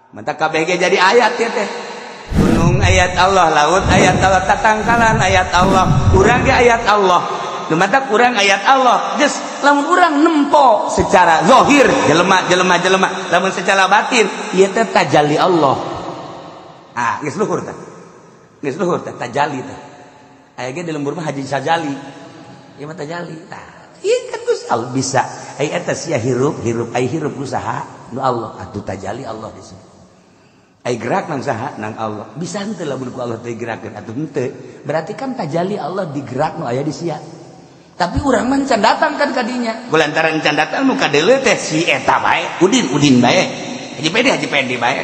Mantap kabeh ge jadi ayat ya teh. Gunung ayat Allah, laut ayat Allah, tatangkalan ayat Allah, urang ge ayat Allah. Nu matak urang ayat Allah. Geus lamun urang nempo secara zahir jelema jelema jelema, lamun secara batin ieu teh tajalli Allah. Ah, geus luhur teh. Geus luhur teh tajalli teh. Aya ge di lembur mah haji sajali. Ieu mah tajalli. Tah, ieu kan Gusti Allah bisa. Ai eta sia hirup, hirup ai hirup ku saha? Nu Allah. Atuh tajalli Allah di situ. Ai gerak nang saha? Nang Allah. Bisa henteu lamun ku Allah teh gerakeun atuh henteu. Berarti kan tajalli Allah digerak nu aya di sia. Tapi urang mah can datang kan ka dinya. Kulantaran can datang nu kadeuleu teh si eta bae, Udin Udin bae. Haji Pedi Haji Pedi bae.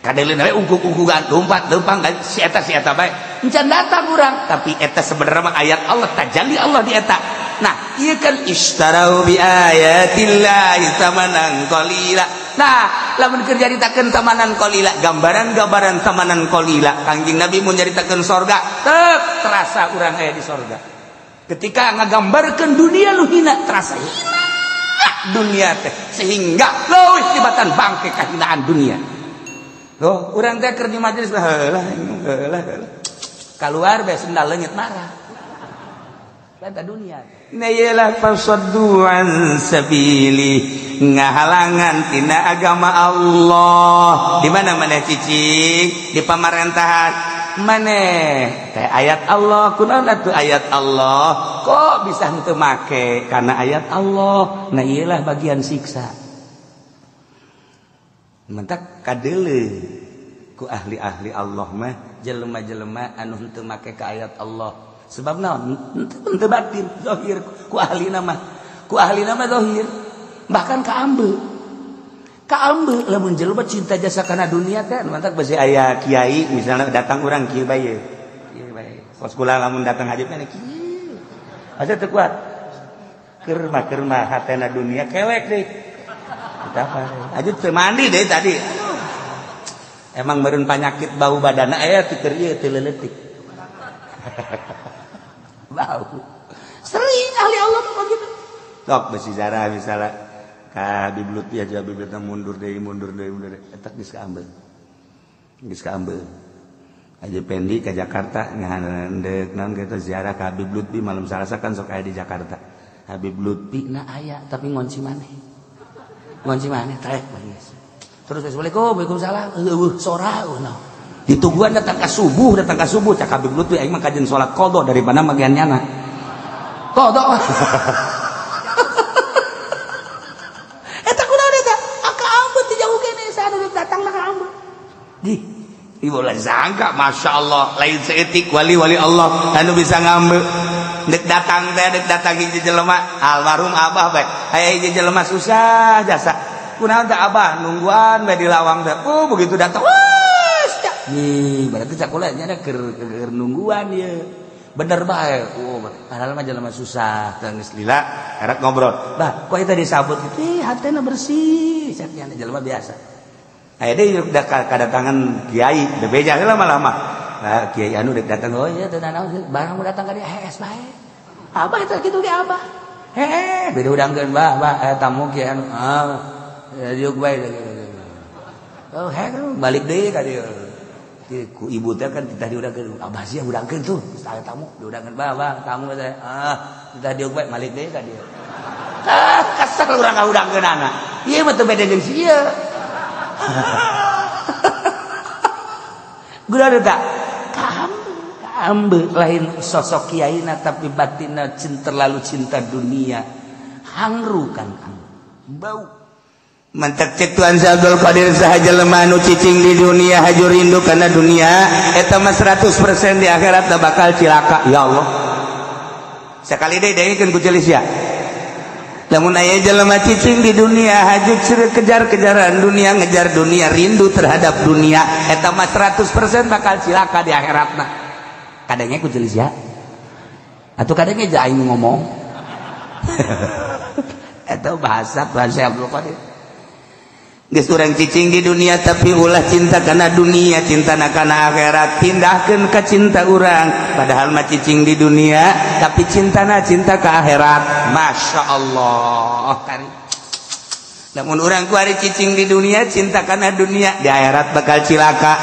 Kadeuleu bae ungkuk-ungkukan lompat lempang si eta bae. Can datang urang, tapi eta sebenarnya mah ayat Allah, tajalli Allah di eta. Nah, ieu kan istarau bi ayatillahi thamanan qalila. Nah, lamun keur nyaritakeun tamanan qalila, gambaran-gambaran tamanan qalila, Kangjeng Nabi mun nyaritakeun sorga, teu terasa urang aya di sorga. Ketika ngagambarkeun dunia lu hina, terasa hina dunia teh, sehingga leuwih tibatan bangke kahinaan dunia. Loh, urang teh keur di majelis heula heula heula. Kaluar bae sendal leungit marah. Eta dunia. Na yelah fasaddu an sabili, ngahalangan tina agama Allah. Di mana maneh cicing? Di pamarentahan. Maneh teh ayat Allah, kunaon atuh ayat Allah? Kok bisa henteu make? Karena ayat Allah. Nah iyalah bagian siksa. Mentak kadeuleu ku ahli-ahli Allah mah jelema-jelema anu henteu make ka ayat Allah. Sebab naon? Henteu batin zahir ku ahlina mah. Ku ahlina mah zahir. Bahkan ka ambe. Ka ambe lamun jelema cinta jasa kana dunia teh mantak besi aya kiai misalnya datang urang kieu bae. Kieu bae. Kos kula lamun datang haji mah kieu. Asa teu kuat. Keur mah hatena dunia kelek deui. Kita apa? Aja teu mandi deui tadi. Emang meureun panyakit bau badana aya ti keur ieu teu leutik. Bau. Sering ahli Allah mah begitu. Sok besi zarah misalnya ka Habib Lutfi aja Habib Lutfi mundur deui mundur deui mundur deui eta geus kaambeul. Geus kaambeul. Haji Pendi ka Jakarta ngahandeuk naon kitu ziarah ka Habib Lutfi malam Salasa kan sok aya di Jakarta. Habib Lutfi na aya tapi ngonci maneh. Ngonci maneh trek geus. Terus assalamualaikum, waalaikumsalam, eueuh sora eueuh. Ditungguan datang ka subuh cak Habib Lutfi aing mah kajen salat qadha daripada magian nyana. Qadha. Eta kunaon eta? Aka ambeu ti jauh kene saha datang ka ambeu. Di ibu lah sangka Masya Allah lain seetik wali-wali Allah anu bisa ngambeu. Dek datang teh dek datang hiji jelema almarhum abah bae. Aya hiji jelema susah jasa. Kunaon teh abah nungguan bae di lawang teh. Oh begitu datang wah nih berarti cakula nya keur nungguan ieu. Bener bae. Oh padahal mah jelema susah teh geus lila erek ngobrol. Bah kok eta disabut kitu ih hatena bersih cak nya jelema biasa. Aya deui udah kadatangan kiai bebeja heula lama-lama. Nah kiai anu dek datang oh iya teu nanaon barang mau datang ka dieu hees bae. Abah eta kitu ge abah. Heeh beda udangkeun bah bah aya tamu kiai anu ah diuk bae. Oh heeh balik deui ka dieu. Ku ibu teh kan titah diudangkeun abah sia udangkeun tuh aya tamu diudangkeun bah bah tamu teh ah titah diuk bae balik deui ka dieu. Ah kesel urang ka udangkeunana. Ieu mah teu beda jeung si ieu. Guna tak kaambe lain sosok kiaina tapi batinna terlalu cinta dunia hangru kan bau mantak cek Tuhan Abdul Qadir saha jelema anu cicing di dunia haju rindu kana dunia eta mah 100% di akhirat bakal cilaka ya Allah. Sekali deui dengekeun ku celis ya. Lamun aya jelema cicing di dunia haju kejar-kejaran dunia ngejar dunia rindu terhadap dunia eta mah 100% bakal cilaka di akhiratna. Kadangnya ku jelis ya. Atuh kadangnya aja aing ngomong. Eta bahasa bahasa Abdul Qadir. Geus urang cicing di dunia tapi ulah cinta kana dunia, cintana kana akhirat, pindahkeun ka cinta urang. Padahal mah cicing di dunia tapi cintana cinta ka akhirat. Masya Allah. Lamun urang kuari cicing di dunia, cinta kana dunia, di akhirat bakal cilaka.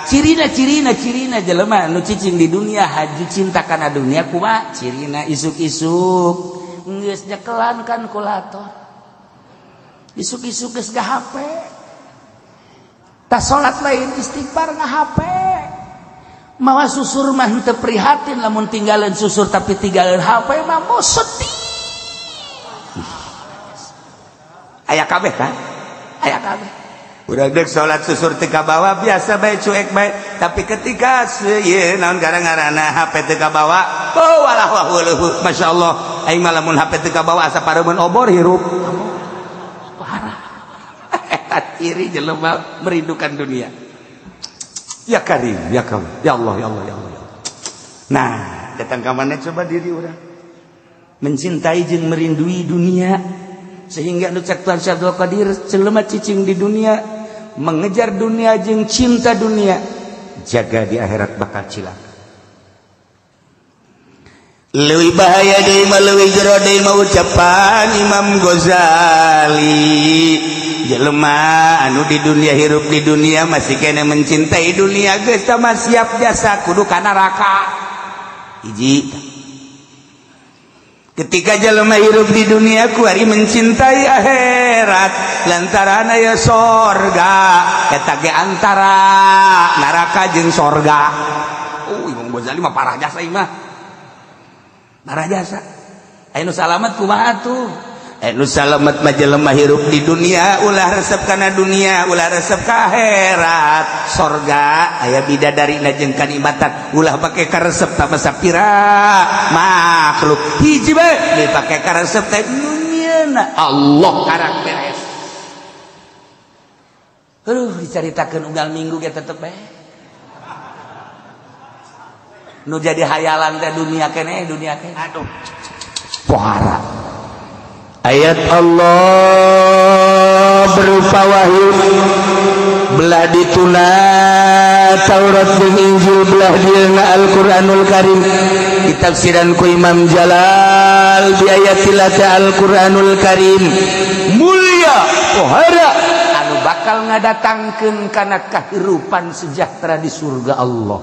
Cirina cirina cirina jelema nu cicing di dunia haji cinta kana dunia kumaha? Cirina isuk-isuk geus nyekelan kalkulator. Isuk-isuk geus ga HP. Tas salat lain istighfar nga HP. Mawa susur mah henteu prihatin lamun tinggalin susur tapi tinggalin HP mah mau sedih. Aya kabeh kan? Aya kabeh. Urang deuk salat susur teu kabawa biasa bae cuek bae, tapi ketika ieu naon gara-garana HP teu kabawa, oh walah wah weuh masyaallah aing mah lamun HP teu kabawa asa pareumeun obor hirup. Parah. Eta ciri jelema merindukan dunia. Ya Karim, ya Karim, ya Allah, ya Allah, ya Allah. Nah, datang ka mana coba diri urang mencintai jeung merindui dunia sehingga nu cek Tuhan Syekh Abdul Qadir jelema cicing di dunia mengejar dunia jeung cinta dunia jaga di akhirat bakal cilaka. Leuwih bahaya deui mah leuwih jero deui mah ucapan Imam Ghazali. Jelema anu di dunia hirup di dunia masih kena mencintai dunia geus tah mah siap jasa kudu ka neraka. Hiji. Ketika jelema hirup di dunia kuari mencintai akhirat lantaran aya sorga eta ge antara neraka jeung sorga. Oh Imam Ghazali mah parah jasa ieu mah. Parah jasa. Aya nu salamet kumaha tuh? Anu salamet mah jelema hirup di dunia ulah resep kana dunia ulah resep ka akhirat. Sorga aya bidadarina jeung kanikmatan ulah pake karesep tah sapira makhluk hiji bae dipake karesep teh dunyana Allah karak beres. Aduh dicaritakeun unggal minggu ge tetep bae nu jadi hayalan teh dunia keneh dunia keneh. Aduh pohara. Ayat Allah berupa wahyu belah dituna Taurat dan Injil belah dieuna Al-Qur'anul Karim ditafsiran ku Imam Jalal bi ayatillah Al-Qur'anul Karim mulia pohara anu bakal ngadatangkeun kana kahirupan sejahtera di surga Allah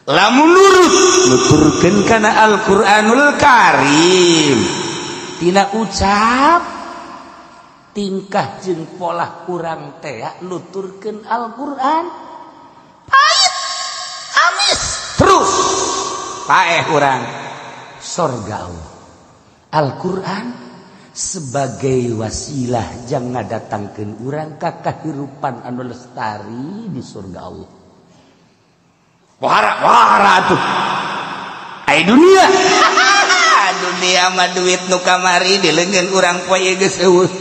lamun nurut nuturkeun kana Al-Qur'anul Karim. Tina ucap tingkah jeung polah urang teh nuturkeun Al-Qur'an pahit amis terus paeh urang sorga Allah. Al-Qur'an sebagai wasilah jang ngadatangkeun urang ka kahirupan anu lestari di surga Allah. Wahara wahara atuh ai dunia. Dunia mah duit nu kamari dileungeun urang poe ieu geus eueuh.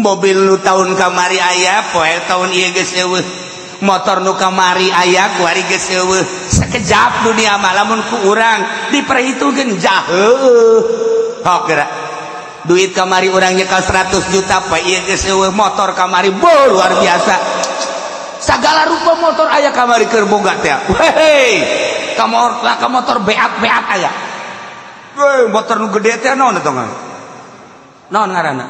Mobil nu taun kamari aya poe taun ieu geus eueuh. Motor nu kamari aya kuari geus eueuh. Sekejap dunia mah lamun ku urang diperhitungkeun jaheuh. Hok geura. Duit kamari urang nyekel 100 juta poe ieu geus eueuh. Motor kamari boh luar biasa. Sagala rupa motor aya kamari keur boga teh. Hei, ka motor beat-beat aya. Motor nu gede teh naon eta naon ngaranna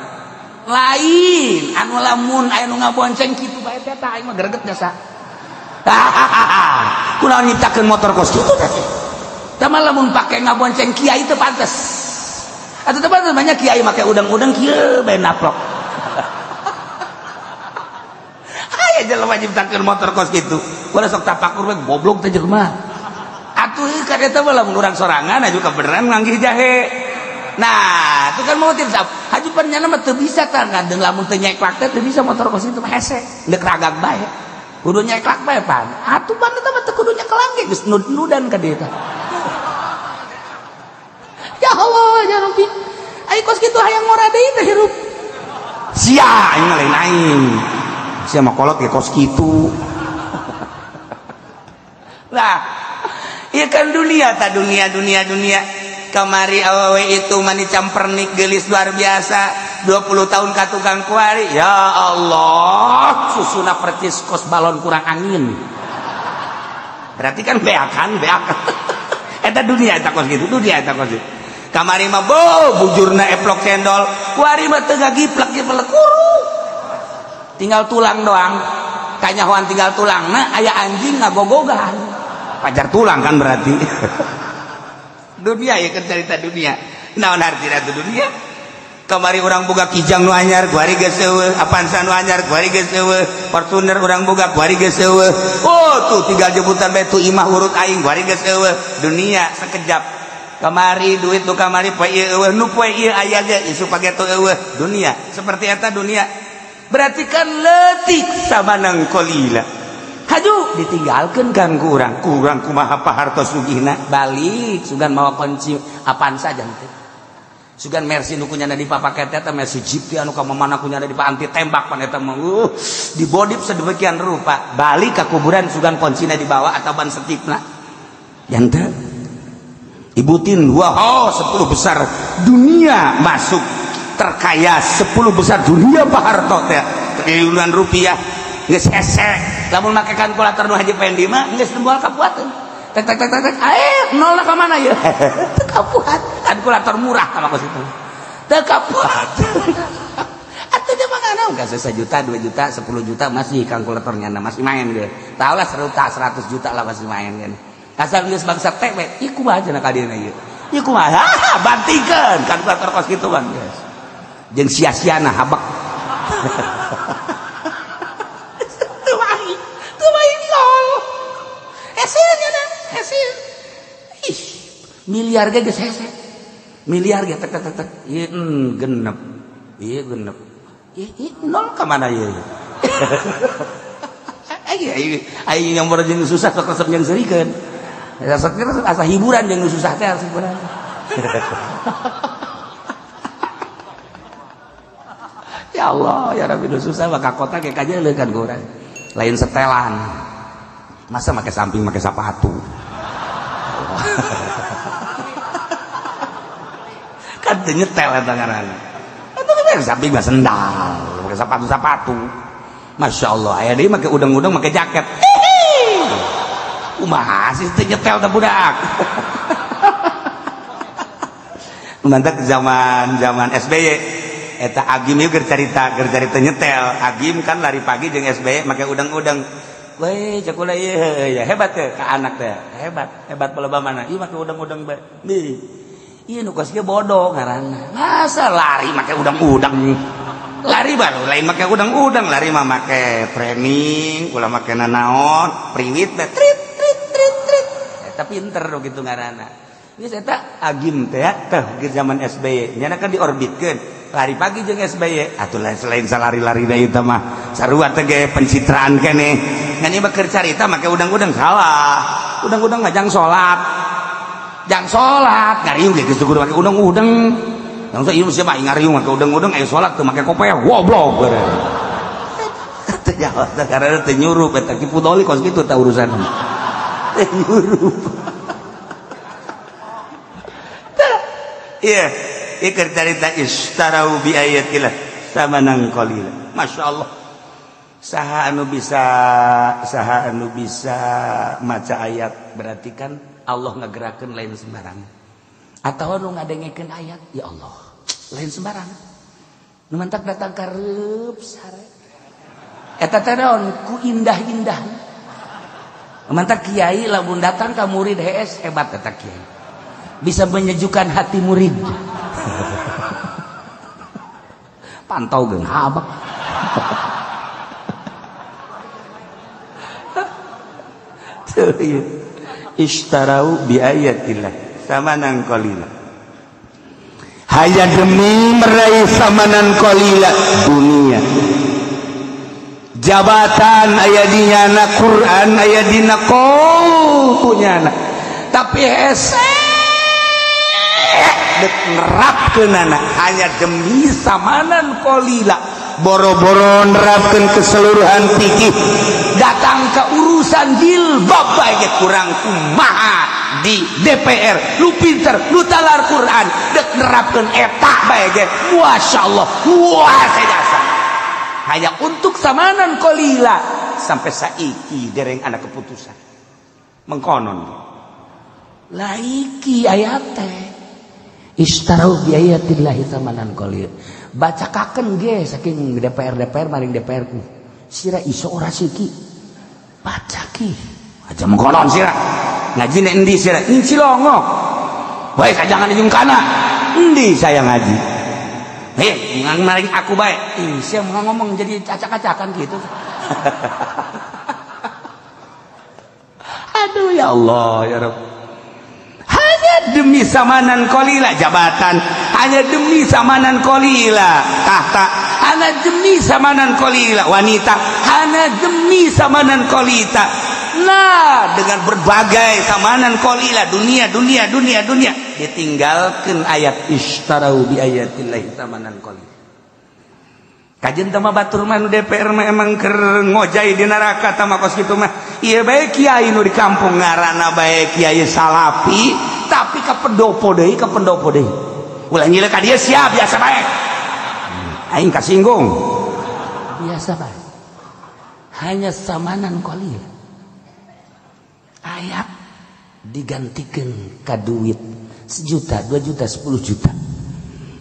lain anu lamun aya nu ngabonceng kitu bae teh tah aing mah greget jasa. Kunaon nyiptakeun motor kos kitu teh tah mah lamun pake ngabonceng kiai teu pantes atuh teu pantes banyak kiai make udang-udang kieu bae naplok. Aya jelema nyiptakeun motor kos kitu ulah sok tapakur we goblok teh jelema. Atuh ka eta mah lamun urang sorangan aju kebeneran nganggih jahe. Nah, itu kan mau tip haju pan nyana mah teu bisa tah ngadeung lamun teu nyeklak teh teu bisa motor kos itu mah hese. Deuk ragag bae. Kudu nyeklak bae pan. Atuh pan eta mah teu kudu nyekelang ge geus nud-nudan ka dieu tah. Ya Allah, ya Rabbi. Ai kos kitu hayang ngora deui teh hirup. Sia aing mah lain aing. Sia mah kolot ge kos kitu. Nah, iya kan dunia ta dunia dunia dunia kamari awewe itu mani campernik gelis luar biasa 20 tahun ka tukang kuari ya Allah susuna percis kos balon kurang angin berarti kan beakan beakan eta dunia eta kos gitu dunia eta kos gitu. Kamari mah bo bujurna eplok cendol, kuari mah teu ngagiplek-giplek kuru. Tinggal tulang doang. Kanyahoan tinggal tulangna aya anjing ngagogogan. Pajar tulang kan berarti. Dunia ya kan cerita dunia. Naon artina teh dunia? Kamari urang boga kijang nu anyar, kuari geus eueuh, Avanza nu anyar, kuari geus eueuh, Fortuner urang boga kuari geus eueuh. Oh tuh tinggal jemputan bae tuh imah urut aing kuari geus eueuh. Dunia sekejap. Kamari duit nu kamari poe ieu eueuh, nu poe ieu aya ge isuk pageto eueuh. Dunia seperti eta dunia. Berarti kan leutik samanang qalila. Haju ditinggalkeun kan ku urang. Kurang kumaha pahartos sugihna balik sugan mawa kunci Avanza janten. Sugan Mercy nu kunyana dipapaket eta Mercy Jeep teh anu ka mamana kunyana dipa anti tembak pan eta mah dibodip sedemikian rupa balik ka kuburan sugan kuncina dibawa atau ban setipna janten ibutin wah 10 besar dunia masuk terkaya 10 besar dunia Pak Harto teh triliunan rupiah geus hese lamun make kalkulator nu Haji Pendi mah geus moal kapuateun. Tek tek tek tek ae nolna ka mana ieu? Teu kapuat. Kalkulator murah sama kos itu. Teu kapuat. Atuh dia mah nganaon ka 1 juta, 2 juta, 10 juta masih kalkulatornya masih main ge. Tahu lah 100 juta lah masih main ge. Asal geus bangsa teh we, ieu kumaha cenah ka dieuna ieu. Ieu kumaha? Bantingkeun kalkulator kos kitu bang geus. Jeung sia-siana habak. Teu main, teu main nol. Hese nya. Ih, miliar ge geus hese. Miliar ge tek tek tek tek. Ieu genep. Ieu genep. Ieu nol ka mana ieu? Ai ai yang boro jeung susah sok resep jeung seurikeun. Resep asa hiburan jeung susah teh asa hiburan. Ya Allah, ya Rabbi nu susah mah ka kota ge kajeuleukan ku urang. Lain setelan. Masa make samping make sepatu. Kan teu nyetel eta ngaranna. Eta mah samping mah sendal, make sepatu-sepatu. Masya Allah, aya deui make udang-udang make jaket. Kumaha sih teu nyetel teh budak. Mantak zaman-zaman SBY eta Agim ieu keur carita nyetel. Agim kan lari pagi jeung SBY make udang-udang. Weh, cakula ieu ya hebat teh ka anak teh. Hebat, hebat baleba mana? Ieu make udang-udang bae. Nih. Ieu nu kos kieu bodoh ngaranna. Masa lari make udang-udang? Lari baru lain make udang-udang, lari mah make training, ulah make nanaon, priwit teh trit trit trit trit. Eta pinter nu kitu ngaranna. Geus eta Agim teh teh zaman SBY. Nyana kan diorbitkeun. Lari pagi jeung SBY. Atuh selain salari-lari da ieu mah sarua teh ge pencitraan keneh. Ngan ieu mah keur carita make udang-udang salah. Udang-udang mah jang salat. Jang salat ngariung ge geus kudu make udang-udang. Langsung ieu siapa ngariung make udang-udang aya salat teu make kopeah goblok. Teu jawab teh karena teu nyurup eta Ki Pudoli kos kitu tah urusan. Teu nyurup. Iya, ieu carita istarau bi ayatillah samanan qalila. Masya Allah. Saha anu bisa maca ayat berarti kan Allah ngagerakeun lain sembarang. Atawa nu ngadengekeun ayat, ya Allah, lain sembarang. Nu mantak datang ka reup sare. Eta teh naon ku indah-indah. Mantak kiai lamun datang ka murid hees hebat eta kiai. Bisa menyejukkan hati murid. Pantau geung habak. Ishtarau bi ayatillah samanan qalila. Hanya demi meraih samanan qalila dunia. Jabatan aya di nyana, Quran aya dina qaul punyana. Tapi hese dek nerapkeunana hanya demi samanan qalila. Boro-boro nerapkeun keseluruhan fikih, datang ke urusan jilbab bae ge kurang kumaha di DPR, lu pinter, lu talar Quran, dek nerapkeun eta bae ge masyaallah, wah saya hanya untuk samanan qalila sampai saiki dereng anak keputusan mengkonon laiki ayat teh. Ishtarau bi ayatillahi thamanan qalil. Bacakakeun ge saking DPR DPR maring DPR ku. Sira iso ora siki. Baca ki. Aja mengkonon sira. Ngaji nek endi sira? Ing Cilongok. Bae kajangan jeung kana. Endi saya ngaji? Hei, maring aku bae. Ih, sia ngomong jadi acak-acakan gitu. Aduh ya Allah ya Rabb. Hanya demi samanan qalila jabatan, hanya demi samanan qalila tahta, hanya demi samanan qalila wanita, hanya demi samanan qalita. Nah, dengan berbagai samanan qalila dunia dunia dunia dunia ditinggalkan ayat ishtarau bi ayatillahi samanan qalila. Kajen tama batur mah nu DPR mah emang keur ngojay di neraka tama kos kitu mah. Ieu bae kiai nu di kampung ngaranna bae kiai salapi tapi ka pendopo deui ka pendopo deui. Ulah nyileuh ka dieu sia biasa bae. Aing kasinggung. Biasa bae. Hanya samanan qalil. Ayat digantikeun ka duit 1 juta, 2 juta, 10 juta.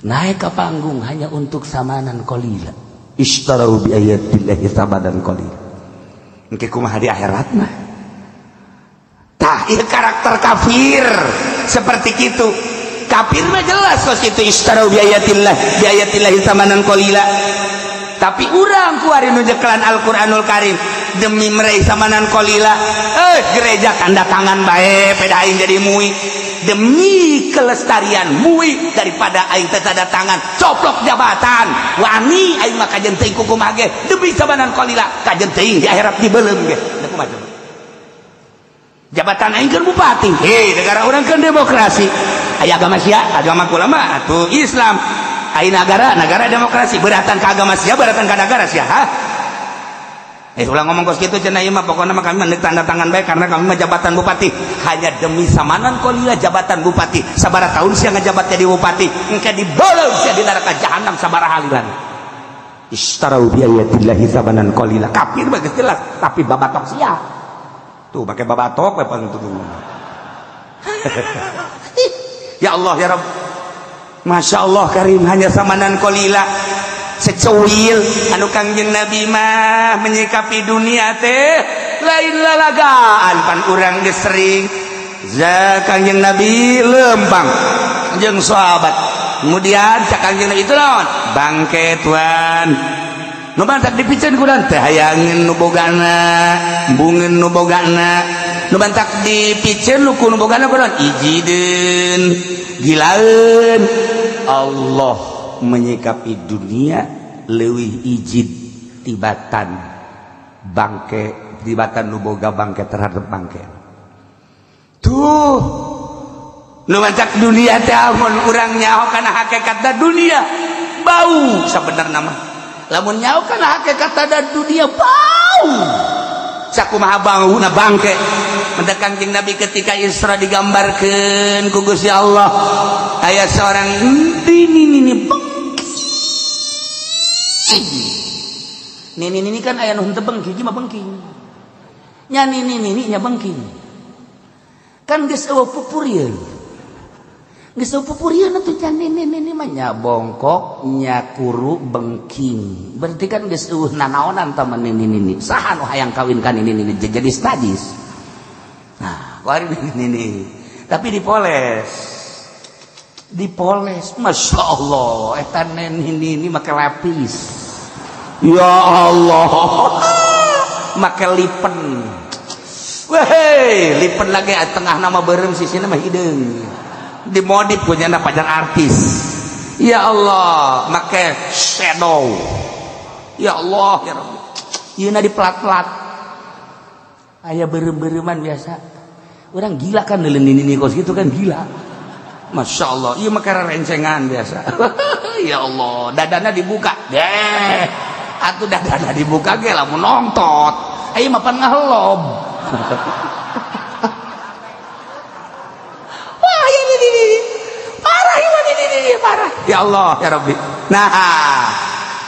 Naik ke panggung hanya untuk samanan qalila. Ishtarau bi ayatillahi thamanan qalila. Engke kumaha di akhirat mah? Tah, ieu karakter kafir seperti kitu. Kafir mah jelas kos kitu ishtarau bi ayatillahi thamanan qalila. Tapi urang kuari nu nyekelan Al-Qur'anul Karim demi meraih samanan qalila. Gereja tanda tangan bae peda aing jadi mui. Demi kelestarian mui daripada aing teu tanda tangan coplok jabatan wani aing mah kajen teuing kukumaha ge demi samanan qalila kajen teuing di akhirat dibeuleum ge da kumaha coba jabatan aing keur bupati hei negara urang keur demokrasi aya agama sia agama kula mah atuh Islam aya nagara nagara demokrasi beratan ka agama sia beratan ka nagara sia ha. Ulah ngomong kos kitu cenah ieu mah pokona mah kami mah tanda tangan bae karena kami mah jabatan bupati hanya demi samanan qalila jabatan bupati sabaraha tahun sia ngajabat jadi bupati engke dibolong sia di neraka jahanam sabaraha halilan. Ishtarau bi ayatillahi samanan qalila. Kafir mah geus jelas tapi babatok sia tuh make babatok we pantuh. Ya Allah ya Rabb. Masya Allah karim hanya samanan qalila. Secuil anu Kangjeng Nabi mah menyikapi dunia teh lain lalagaan pan urang geus sering za Kangjeng Nabi lempang jeung sahabat kemudian cak Kangjeng Nabi itu naon bangke tuan nu bantak dipiceun ku teh hayangeun nu bogana embungeun nu bogana nu bantak dipiceun nu ku nu bogana ku naon ijideun gilaeun. Allah menyikapi dunia leuwih ijid tibatan bangke tibatan nu boga bangke terhadap bangke tuh nu mancak dunia teh amun urang nyaho kana hakikatna dunia bau sabenerna mah lamun nyaho kana hakikatna dunia bau sakumaha bauna bangke. Mendak Kangjeng Nabi ketika Isra digambarkeun ku Gusti Allah aya seorang nini nini nini kan aya nu henteu bengki mah bengking nya nini nini nya bengking kan geus eueuh pupurieun geus eueuh pupurieun atuh nya nini nini mah nya bongkok nya kuru bengking berarti kan geus eueuh nanaonan tah nini nini saha nu hayang kawin ka nini nini jadi sadis. Nah kuari nini nini tapi dipoles dipoles Masya Allah eta nini nini make lapis ya Allah make lipen weh lipen lagi tengah nama berem sisina mah hideung dimodif punya pacar artis ya Allah make shadow ya Allah ya Rabbi ieu na diplat-plat aya berem-bereman biasa orang gila kan neuleun nini kos gitu kan gila Masya Allah ieu mah rencengan biasa. Ya Allah dadana dibuka deh atuh dadana dibuka ge lamun nongtot ieu mah pan ngahelob. Wah ini ini parah ini parah ya Allah ya Rabbi. Nah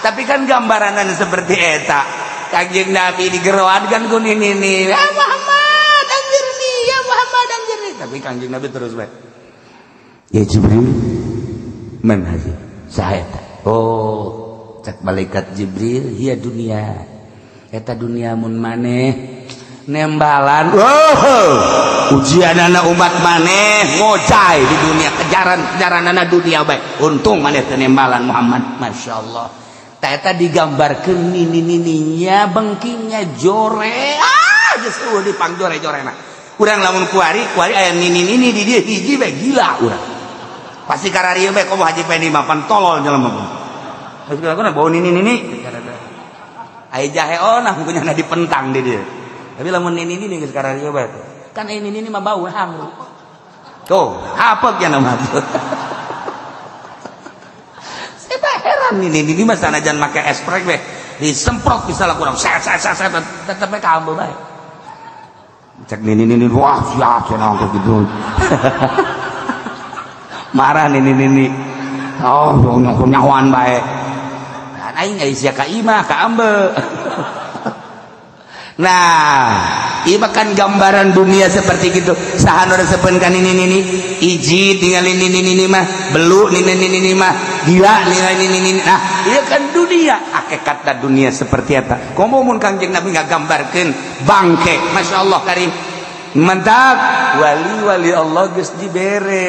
tapi kan gambaranan seperti eta Kangjeng Nabi digeroan kan ku nini nini ya Muhammad anjirni ya Muhammad anjirni tapi Kangjeng Nabi terus bae ya Jibril Man hazi saha eta? Oh, cek malaikat Jibril, hiya dunia. Eta dunia mun maneh nembalan. Oh, ujianana umat maneh ngocai di dunia, kejaran-kejaranana dunia bae. Untung maneh teu nembalan Muhammad. Masya Allah. Eta digambarkeun nini-nininya bengkingnya jore. Ah, geus eueuh dipangjore-jorena. Urang lamun kuari, kuari aya nini-nini di dieu hiji bae gila urang. Pasti kararieu bae komo Haji Pendi mah pan tolol jelema. Geus kula bau nini-nini. Aya jahe onah mungkin dipentang di dieu. Tapi lamun nini-nini geus kararieu bae. Kan aya nini-nini mah bau hangru. Tuh, hapek ya nama tuh. Saya heran nini-nini mah sanajan make esprek bae disemprot bisa lah kurang set set set set tetep bae kaambe bae. Cek nini-nini wah siap cenah gitu. Marah nini-nini. Oh, nyahuan bae. Kan aing aya sia ka imah ka ambe. Nah, ieu kan gambaran dunia seperti gitu. Saha nu resepeun ka nini-nini, iji tingali nini-nini mah, belu nini-nini mah, gila nini-nini. Nah, ieu kan dunia, hakikatna dunia seperti eta. Komo mun Kangjeng Nabi ngagambarkeun bangke, Masya Allah karim. Mantap, wali-wali Allah geus dibere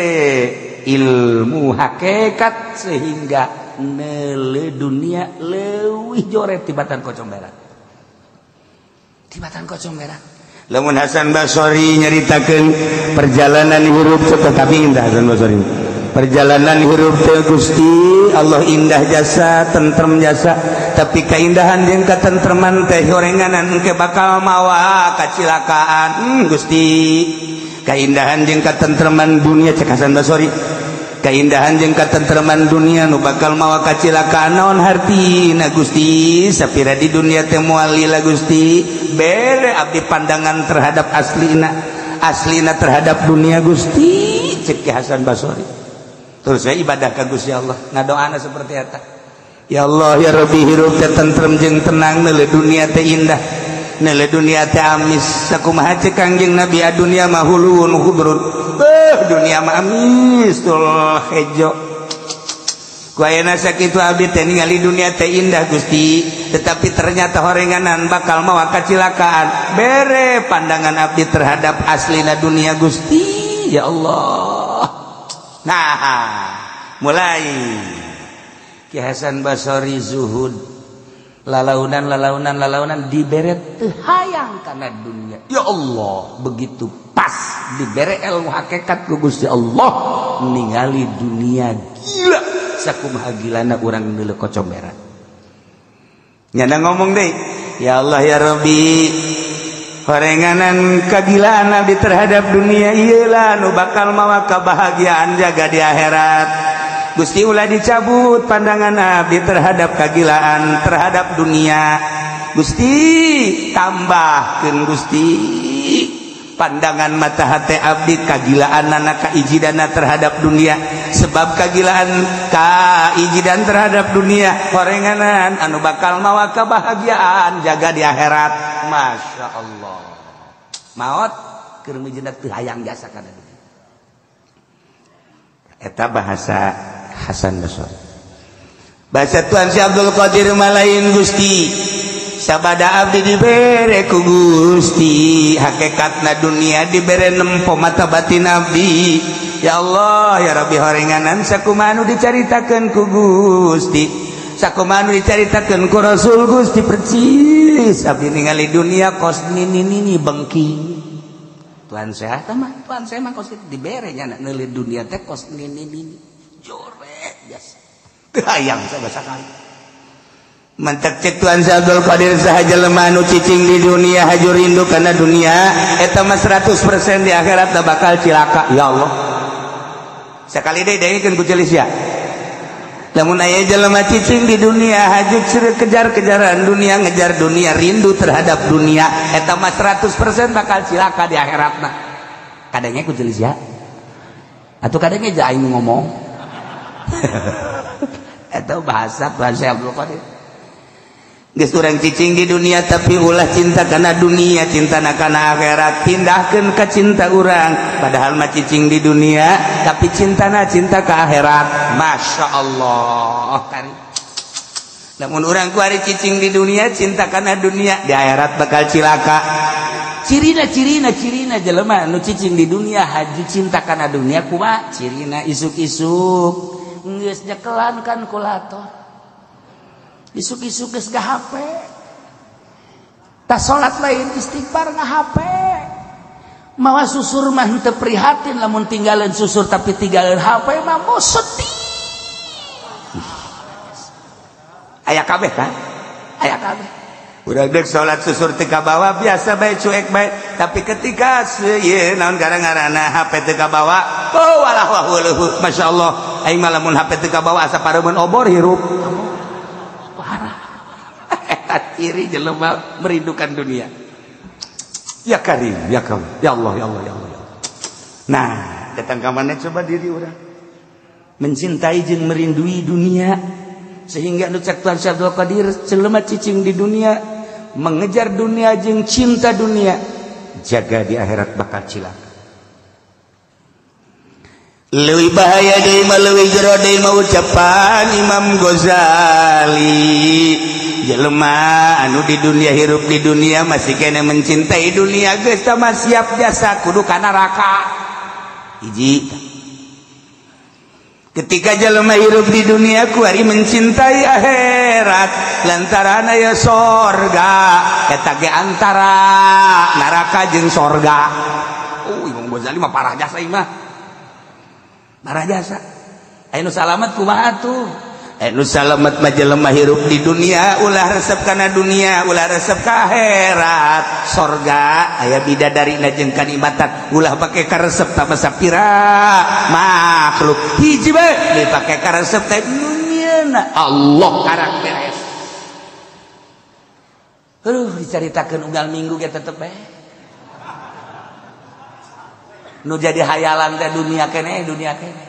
ilmu hakikat sehingga neule dunia leuwih joret tibatan kocong berak. Tibatan kocong berak. Lamun Hasan Basri nyaritakeun perjalanan hirup tetapi indah Hasan Basri. Perjalanan hirup teh Gusti Allah indah jasa, tentrem jasa, tapi keindahan jeung katentreman teh horenganan engke bakal mawa kacilakaan. Gusti, keindahan jeung katentreman dunia cek Hasan Basri. Keindahan jeung katentreman dunia nu bakal mawa kacilakaan naon hartina Gusti, sapira di dunia teh moal lila Gusti, bere abdi pandangan terhadap aslina, aslina terhadap dunia Gusti, cek Hasan Basri. Terus saya ibadah ka Gusti Allah, ngadoana seperti eta. Ya Allah ya Rabbi, hirup teh tentrem jeung tenang, neuleuh dunia teh indah, neuleuh dunia teh amis. Sakumaha cek Kangjeng Nabi, dunia mah hulun khudrun. Dunia mah amis tul hejo. Ku ayeuna sakitu abdi teh ningali dunia teh indah Gusti, tetapi ternyata horenganan bakal mawa kacilakaan. Bere pandangan abdi terhadap aslina dunia Gusti, ya Allah. Nah, mulai Ki Hasan Basri zuhud, lalaunan lalaunan lalaunan dibere teu hayang kana dunia. Ya Allah, begitu pas dibere ilmu hakikat ku Gusti Allah, ningali dunia gila sakumaha gilana urang neuleuh kocomberan. Nyana ngomong deh, ya Allah ya Rabbi, horenganan kagilaan abdi terhadap dunia ieu nu bakal mawa kebahagiaan jaga di akhirat. Gusti ulah dicabut pandangan abdi terhadap kagilaan terhadap dunia. Gusti tambahkeun Gusti pandangan mata hati abdi kagilaan kaijidana terhadap dunia, sebab kagilaan kaijidan terhadap dunia horenganan anu bakal mawa kebahagiaan jaga di akhirat. Masya Allah, maot keur mijeuna teu hayang jasa kana dunia. Eta bahasa Hasan Basri. Bahasa Tuan Si Abdul Qadir malain Gusti, sabada abdi dibere ku Gusti, hakikatna dunia dibere nempo mata batin abdi. Ya Allah ya Rabbi, horenganan sakumaha nu dicaritakeun ku Gusti, sakumaha nu dicaritakeun ku Rasul Gusti, percis abdi ningali dunia kos nini-nini bengking. Tuhan saya mah, Tuhan saya mah kos dibere nya neuleuh dunia teh kos nini-nini jore biasa. Teu hayang sabasakali. Mantak cek Tuhan Abdul Qadir, saha jelema nu cicing di dunia haju rindu kana dunia, eta mah 100% di akhirat bakal cilaka. Ya Allah. Sekali deui dengekeun ku celis ya. Lamun aya jelema cicing di dunia haju kejar-kejaran dunia, ngejar dunia, rindu terhadap dunia, eta mah 100% bakal cilaka di akhiratna. Kadangnya ku celis ya. Atuh kadangnya aja aing ngomong. Eta bahasa Tuhan Abdul Qadir. Geus urang cicing di dunia tapi ulah cinta kana dunia, cinta kana akhirat, pindahkeun ka cinta urang. Padahal mah cicing di dunia tapi cintana cinta ka akhirat. Masya Allah. Namun urang kuari cicing di dunia cinta kana dunia, di akhirat bakal cilaka. Cirina cirina cirina jelema nu cicing di dunia haji cinta kana dunia kumaha? Cirina isuk-isuk geus nyekelan kalkulator. Isuk-isuk geus ga HP. Tas salat lain istighfar nga HP. Mawa susur mah henteu prihatin lamun tinggalin susur tapi tinggalin HP mah mau sedih. Aya kabeh kan? Aya kabeh. Urang deuk salat susur teu kabawa biasa bae cuek bae, tapi ketika ieu naon gara-garana HP teu kabawa, oh walah wah weuh masyaallah aing mah lamun HP teu kabawa asa pareumeun obor hirup. Parah. Eta ciri jelema merindukan dunia. Ya Karim, ya Karim, ya Allah, ya Allah, ya Allah. Nah, datang ka mana coba diri urang mencintai jeung merindui dunia sehingga nu cek Tuhan Syekh Abdul Qadir jelema cicing di dunia mengejar dunia jeung cinta dunia jaga di akhirat bakal cilaka. Leuwih bahaya deui mah leuwih jero deui mah ucapan Imam Ghazali. Jelema anu di dunia hirup di dunia masih kene mencintai dunia geus tah mah siap jasa kudu ka neraka. Hiji. Ketika jelema hirup di dunia kuari mencintai akhirat lantaran aya sorga eta ge antara neraka jeung sorga. Oh Imam Ghazali mah parah jasa ieu mah. Parah jasa. Aya nu salamet kumaha tuh? Aya nu salamet mah jelema hirup di dunia ulah resep kana dunia, ulah resep ka akhirat. Sorga aya bidadarina jeung kanikmatan, ulah pake karesep tah sapira makhluk. Hiji bae dipake karesep teh dunyana Allah karak beres. Aduh dicaritakeun unggal minggu ge tetep bae. Nu jadi hayalan teh dunia keneh, dunia keneh.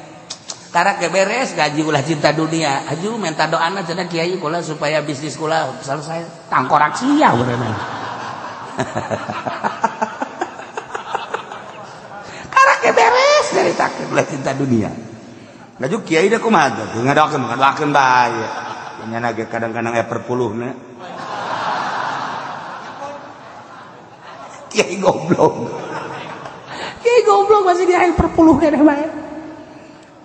Karak ge beres gaji ulah cinta dunia. Aju minta doana cenah kiai kula supaya bisnis kula selesai. Tangkorak sia berenang. Karak ge beres caritakeun ulah cinta dunia. Ngaju kiai da kumaha teh ngadoakeun ngadoakeun bae. Nya ge kadang-kadang aya perpuluhna. Kiai goblok. Kiai goblok masih di air perpuluh keneh bae.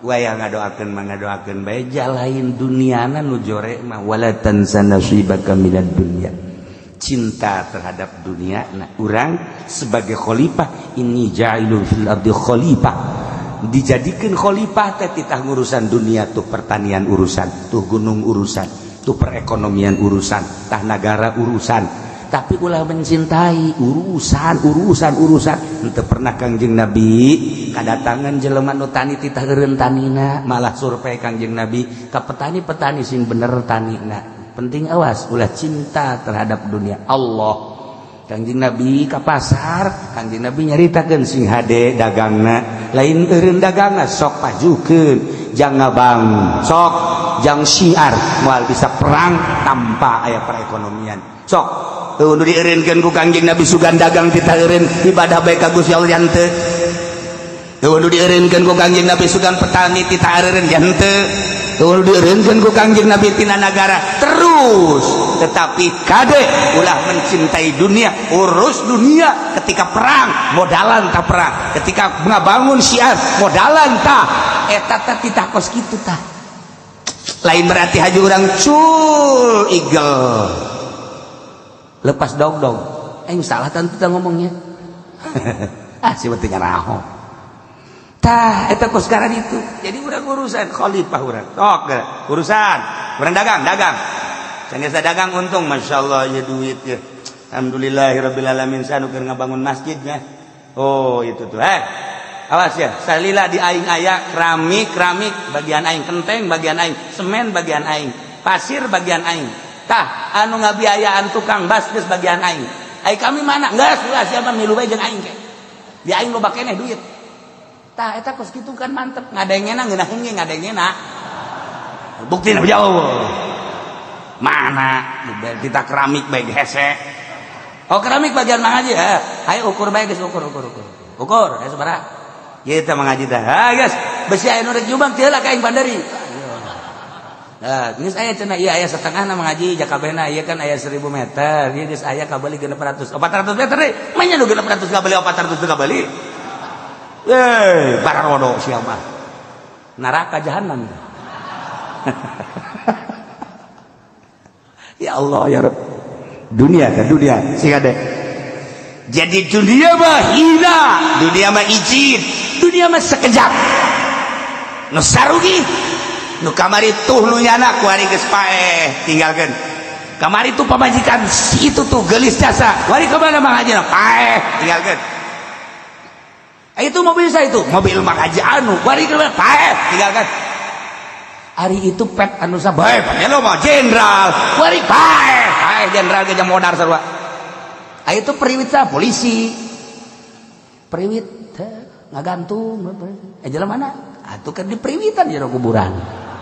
Waya ngadoakeun mah ngadoakeun bae jalain duniana nu jore mah wala tansa nasibaka minad dunya. Cinta terhadap dunia. Nah, urang sebagai khalifah ini ja'ilun fil ardi khalifah. Dijadikeun khalifah teh titah ngurusan dunia tuh pertanian urusan, tuh gunung urusan, tuh perekonomian urusan, tah nagara urusan. Tapi ulah mencintai urusan urusan urusan. Henteu pernah Kangjeng Nabi kadatangan jelema nu tani titah eureun tanina, malah survei Kangjeng Nabi ka petani-petani sing bener tanina. Penting awas ulah cinta terhadap dunia. Allah Kangjeng Nabi ka pasar, Kangjeng Nabi nyaritakeun sing hade dagangna, lain eureun dagangna sok pajukeun, jang ngabang, sok jang syiar, moal bisa perang tanpa aya perekonomian. Sok nu dieureunkeun ku Kangjeng Nabi sugan dagang titah eureun ibadah bae ka Gusti Allah henteu. Nu dieureunkeun ku Kangjeng Nabi sugan petani titah eureun henteu. Nu dieureunkeun ku Kangjeng Nabi tina nagara terus, tetapi kade ulah mencintai dunia, urus dunia ketika perang modalan ta perang, ketika ngabangun syiar modalan ta eta teh titah kos kitu tah. Lain berarti haji urang cul igel lepas dog-dog. Salah tentu kita ngomongnya. Ah, si penting ngaraho. Tah, eta kos sekarang itu. Jadi urang urusan khalifah urang. Tok, urusan. Urang dagang, dagang. Sanggeus dagang untung, masyaallah ya duit ya. Alhamdulillahirabbil alamin sanu keur ngabangun masjidnya. Oh, itu tuh. Awas ya, salila di aing aya keramik, keramik bagian aing, kenteng bagian aing, semen bagian aing, pasir bagian aing. Tah, anu ngabiayaan tukang bas geus bagian aing. Ai kami mana? Geus ulah siapa milu bae jeung aing ke. Di aing loba keneh duit. Tah eta kos kitu kan mantep, ngadengena ngeunaheun ge ngadengena. Buktina jauh. Mana kita keramik baik hese. Oh keramik bagian Mang Haji ya. Ayo ukur bae geus ukur ukur ukur. Ukur aya sabaraha? Ieu teh Mang Haji teh. Ha geus besi aya nu rek nyumbang teu lah ka aing bandari. Nah, geus aya cenah ieu aya setengahna Mang Haji jakabehna ieu kan aya 1000 meter. Ieu geus aya kabeli 600. 400 meter deui. Manya nu 600 kabeli 400 teu kabeli. Eh, bararodo sia mah. Neraka jahanam. Ya Allah ya Rabb. Dunia kan dunia sing ade. Jadi dunia mah hina, dunia mah izin, dunia mah sekejap. Nu sarugi, nu kamari tuh nu nyana kuari geus paeh tinggalkeun. Kamari tuh pamajikan si itu tuh geulis jasa. Kuari ka mana Mang Haji paeh tinggalkeun. Itu mobil saya itu, mobil Mang Haji anu, kuari ka mana paeh tinggalkeun. Hari itu pet anu sabae lo mah jenderal kuari paeh paeh jenderal ge modar sarua. Ah itu periwit sah polisi periwit ngagantung jelema mana atuh kan di periwitan jero kuburan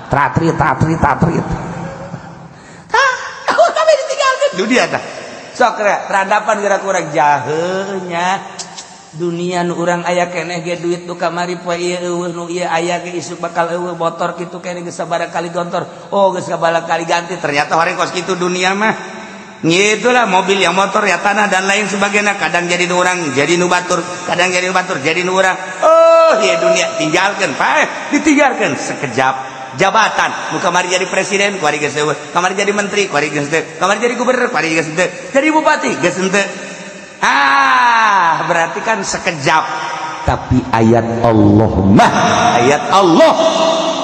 tratri tratri tatrit tah kami ditinggalkeun dunia tah sok peradaban geura kurang jaheunya dunia nu urang aya keneh ge duit nu kamari poe ieu eueuh nu ieu aya ge isuk bakal eueuh motor kitu keneh geus sabaraha kali gontor oh geus sabaraha kali ganti ternyata horeng kos kitu dunia mah ngitulah mobil yang motor ya tanah dan lain sebagainya kadang jadi nu urang jadi nu batur kadang jadi nu batur jadi nu urang oh ieu dunia tinggalkeun paeh ditinggalkeun sekejap jabatan nu kamari jadi presiden kuari geus eueuh kamari jadi menteri kuari geus teu kamari jadi gubernur kuari geus teu jadi bupati geus henteu. Ah, berarti kan sekejap. Tapi ayat Allah mah, ayat Allah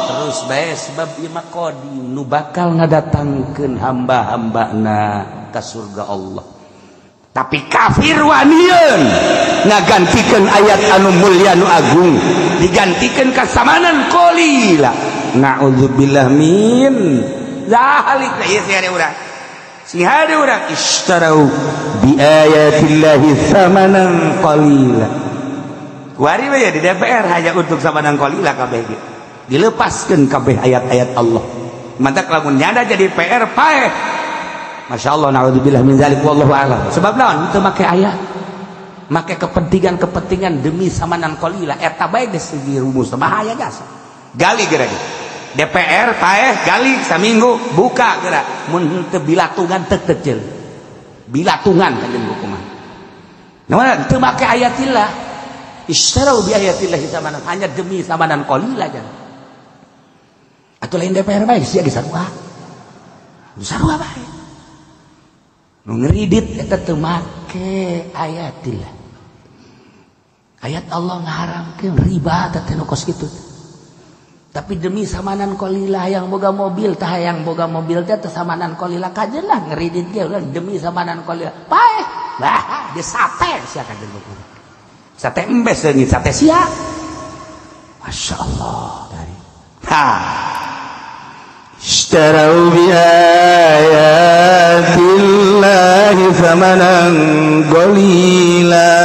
terus bae sebab ieu mah qadim nu bakal ngadatangkeun hamba-hambana ka surga Allah. Tapi kafir wanieun ngagantikeun ayat anu mulia nu agung, digantikeun kasamanan qalila. Na'udzubillah min zalik. Ieu sia urang. Si hade urang ishtarau bi ayatillahi thamanan qalila. Kuari we di DPR hanya untuk samanan qalila kabeh ge. Dilepaskeun kabeh ayat-ayat Allah. Mantak lamun nyada jadi PR paeh. Masyaallah naudzubillah min zalik wallahu a'lam. Sebab naon teu make ayat. Make kepentingan-kepentingan demi samanan qalila eta bae geus dirumus bahaya jasa. Gali geura ge. DPR paeh gali saminggu buka geura mun teu bilatungan teu kecil bilatungan kanjeng hukuman naon teu make ayatillah istarau bi ayatillah samanan hanya demi samanan qalila jan atuh lain DPR bae sia ge sarua sarua bae nu ngeridit eta teu make ayatillah ayat Allah ngaharamkeun riba teh nu kos kitu. Tapi demi samanan qalila yang boga mobil tah yang boga mobil teh samanan qalila kajen lah ngeridit ge ulah demi samanan qalila paeh bah di sate sia kajen buku sate embes seungit sate sia masyaallah dari ha Ishtarau bi ayatillahi thamanan qalila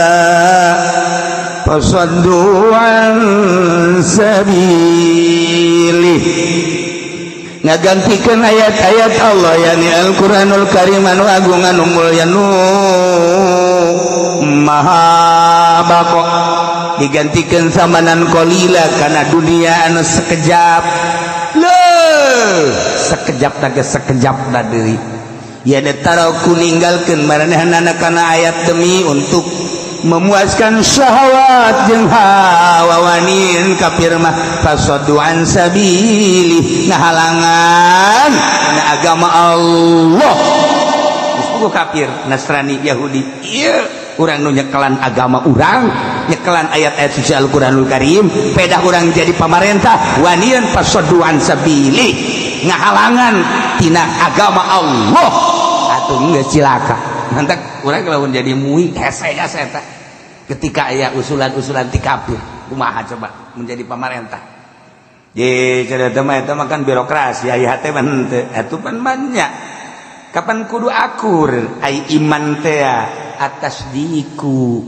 fasaddu an sabilih. Ngagantikeun ayat-ayat Allah yani Al-Qur'anul Karim anu agung anu mulya nu maha bako digantikeun samanan qalila kana dunia anu sekejap leuh sekejap da geus sekejap da deui ya taraku ninggalkeun maranehanana kana ayat demi untuk memuaskan syahwat jeung hawa wanin kafir mah fasaddu an sabili ngahalangan kana agama Allah. Geus puguh kafir Nasrani Yahudi ieu urang nu nyekelan agama urang nyekelan ayat-ayat suci Al-Qur'anul Karim pedah urang jadi pamarentah wanin fasaddu an sabili ngahalangan tina agama Allah atuh geus cilaka. Nanti urang lamun jadi mui hese jasa eta ketika aya usulan-usulan ti kafir kumaha coba menjadi pamarentah ye cenah teh mah eta mah kan birokrasi aya hate mah henteu atuh pan banyak kapan kudu akur ai iman teh atas diku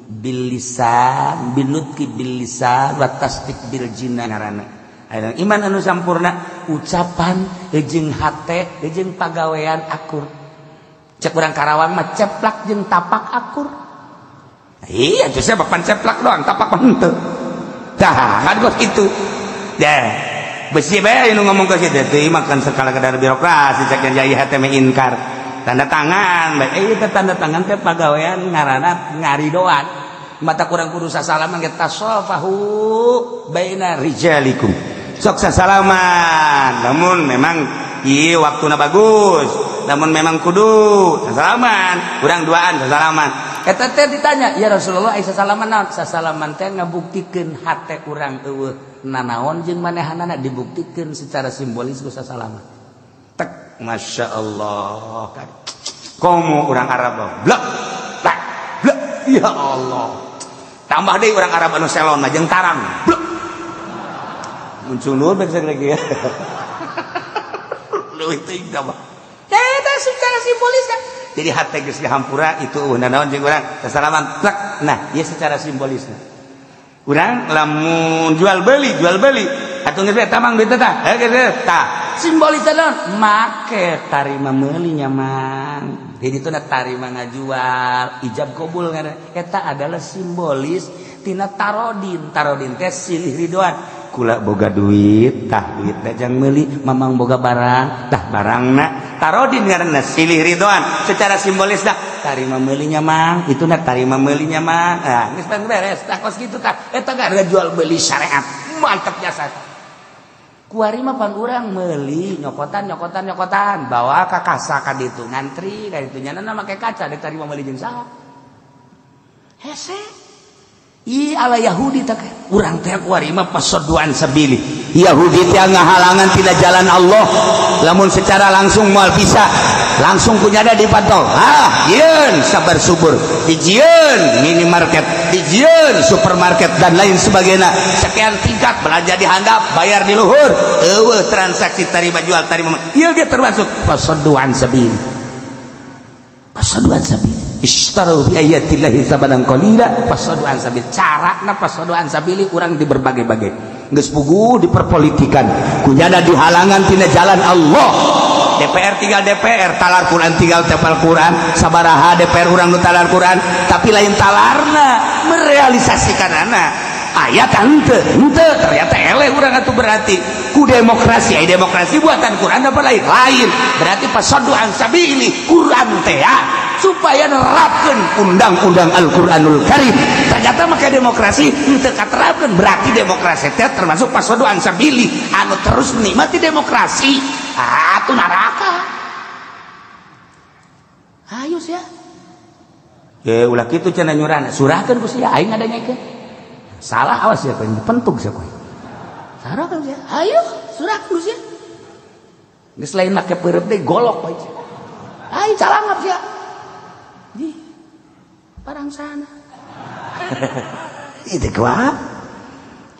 bil lisan binutki bil lisan wa tasdik bil jinan ngaranna Iman anu sampurna ucapan jeung hate jeung pagawean akur. Cek urang Karawang mah ceplak jeung tapak akur. Iya, itu saya bapan ceplak doang, tapak mah henteu. Tah, kan kos kitu. Deh, besi bae nu ngomong ke situ teh makan sekala kadar birokrasi cek yang jaya hate mah inkar. Tanda tangan, bae ieu tanda tangan teh pagawean ngaranna ngaridoan. Mata kurang kudu sasalaman ge tasofahu baina rijalikum. Sok sasalaman, namun memang ieu waktuna bagus, namun memang kudu sasalaman, urang duaan sasalaman. Eta teh ditanya, ya Rasulullah ai sasalaman naon? Sasalaman teh ngabuktikeun hate urang eueuh nanaon jeung manehanana dibuktikeun secara simbolis ku sasalaman. Tek, Masya Allah. Komo urang Arab blek, blek, blek, ya Allah. Tambah deui urang Arab anu selon mah jeung tarang, blek. Muncul nur bae lagi ya. Leuwih teuing tambah. Eta secara simbolis kan. Jadi hate geus dihampura itu nanaon jeung urang sasalaman plek. Nah, ieu secara simbolisna. Urang lamun jual beli atuh geus tamang duit tah. Heuh geus tah. Simbolisna naon? Make tarima meuli nya mang. Jadi itu na tarima ngajual, ijab kabul ngaranna. Eta adalah simbolis tina tarodin. Tarodin teh silih ridoan. Kula boga duit, tah duit jang meuli, mamang boga barang, tah barangna. Tarodin ngaranna silih ridoan secara simbolis dah tarima meulinya mang, itu na tarima meulinya mang. Ah, geus beres, tah kos kitu tah. Eta gara jual beli syariat. Mantep jasa. Kuari mah pan urang meuli nyokotan nyokotan nyokotan, bawa ka kasa ka ditu ngantri ka ditu nya na make kaca dek tarima meuli jeung saha. Hese. I ala Yahudi tak urang teh kuari mah pasoduan sabili. Yahudi teh ngahalangan tidak jalan Allah. Lamun secara langsung moal bisa, langsung kunyada dipantau. Ah, jieun sabar subur, dijieun minimarket, dijieun supermarket dan lain sebagainya. Sekian tingkat belanja di handap, bayar di luhur. Eueuh transaksi tarima jual tarima. Ieu ge termasuk pasoduan sabili. Pasoduan sabili. Ishtaru bi ayatillahi thamanan qalila fasadu an sabil. Carana fasadu an sabili urang di berbagai-bagai. Geus puguh diperpolitikan. Kunyana dihalangan tina jalan Allah. DPR tinggal DPR, talar Quran tinggal tepal Quran, sabaraha DPR urang nu talar Quran, tapi lain talarna merealisasikanana. Ayat henteu, henteu ternyata eleh urang atuh berarti ku demokrasi, ai demokrasi buatan Quran apa lain? Lain. Berarti fasadu an sabili Quran teh supaya nerapkeun undang-undang Al-Qur'anul Karim. Ternyata make demokrasi henteu katerapkeun, berarti demokrasi teh termasuk fasadu an sabili anu terus menikmati demokrasi. Ah, atuh neraka. Ayo sia. Ye ulah kitu cenah nyurana, surahkeun ku sia aing ngadanyakeun. Salah awas ya kowe dipentuk sia kowe. Surahkeun sia. Ayo surahkeun sia. Geus lain make peureub deui golok bae. Ayo calangap sia. Di parang sana. Itu kuah.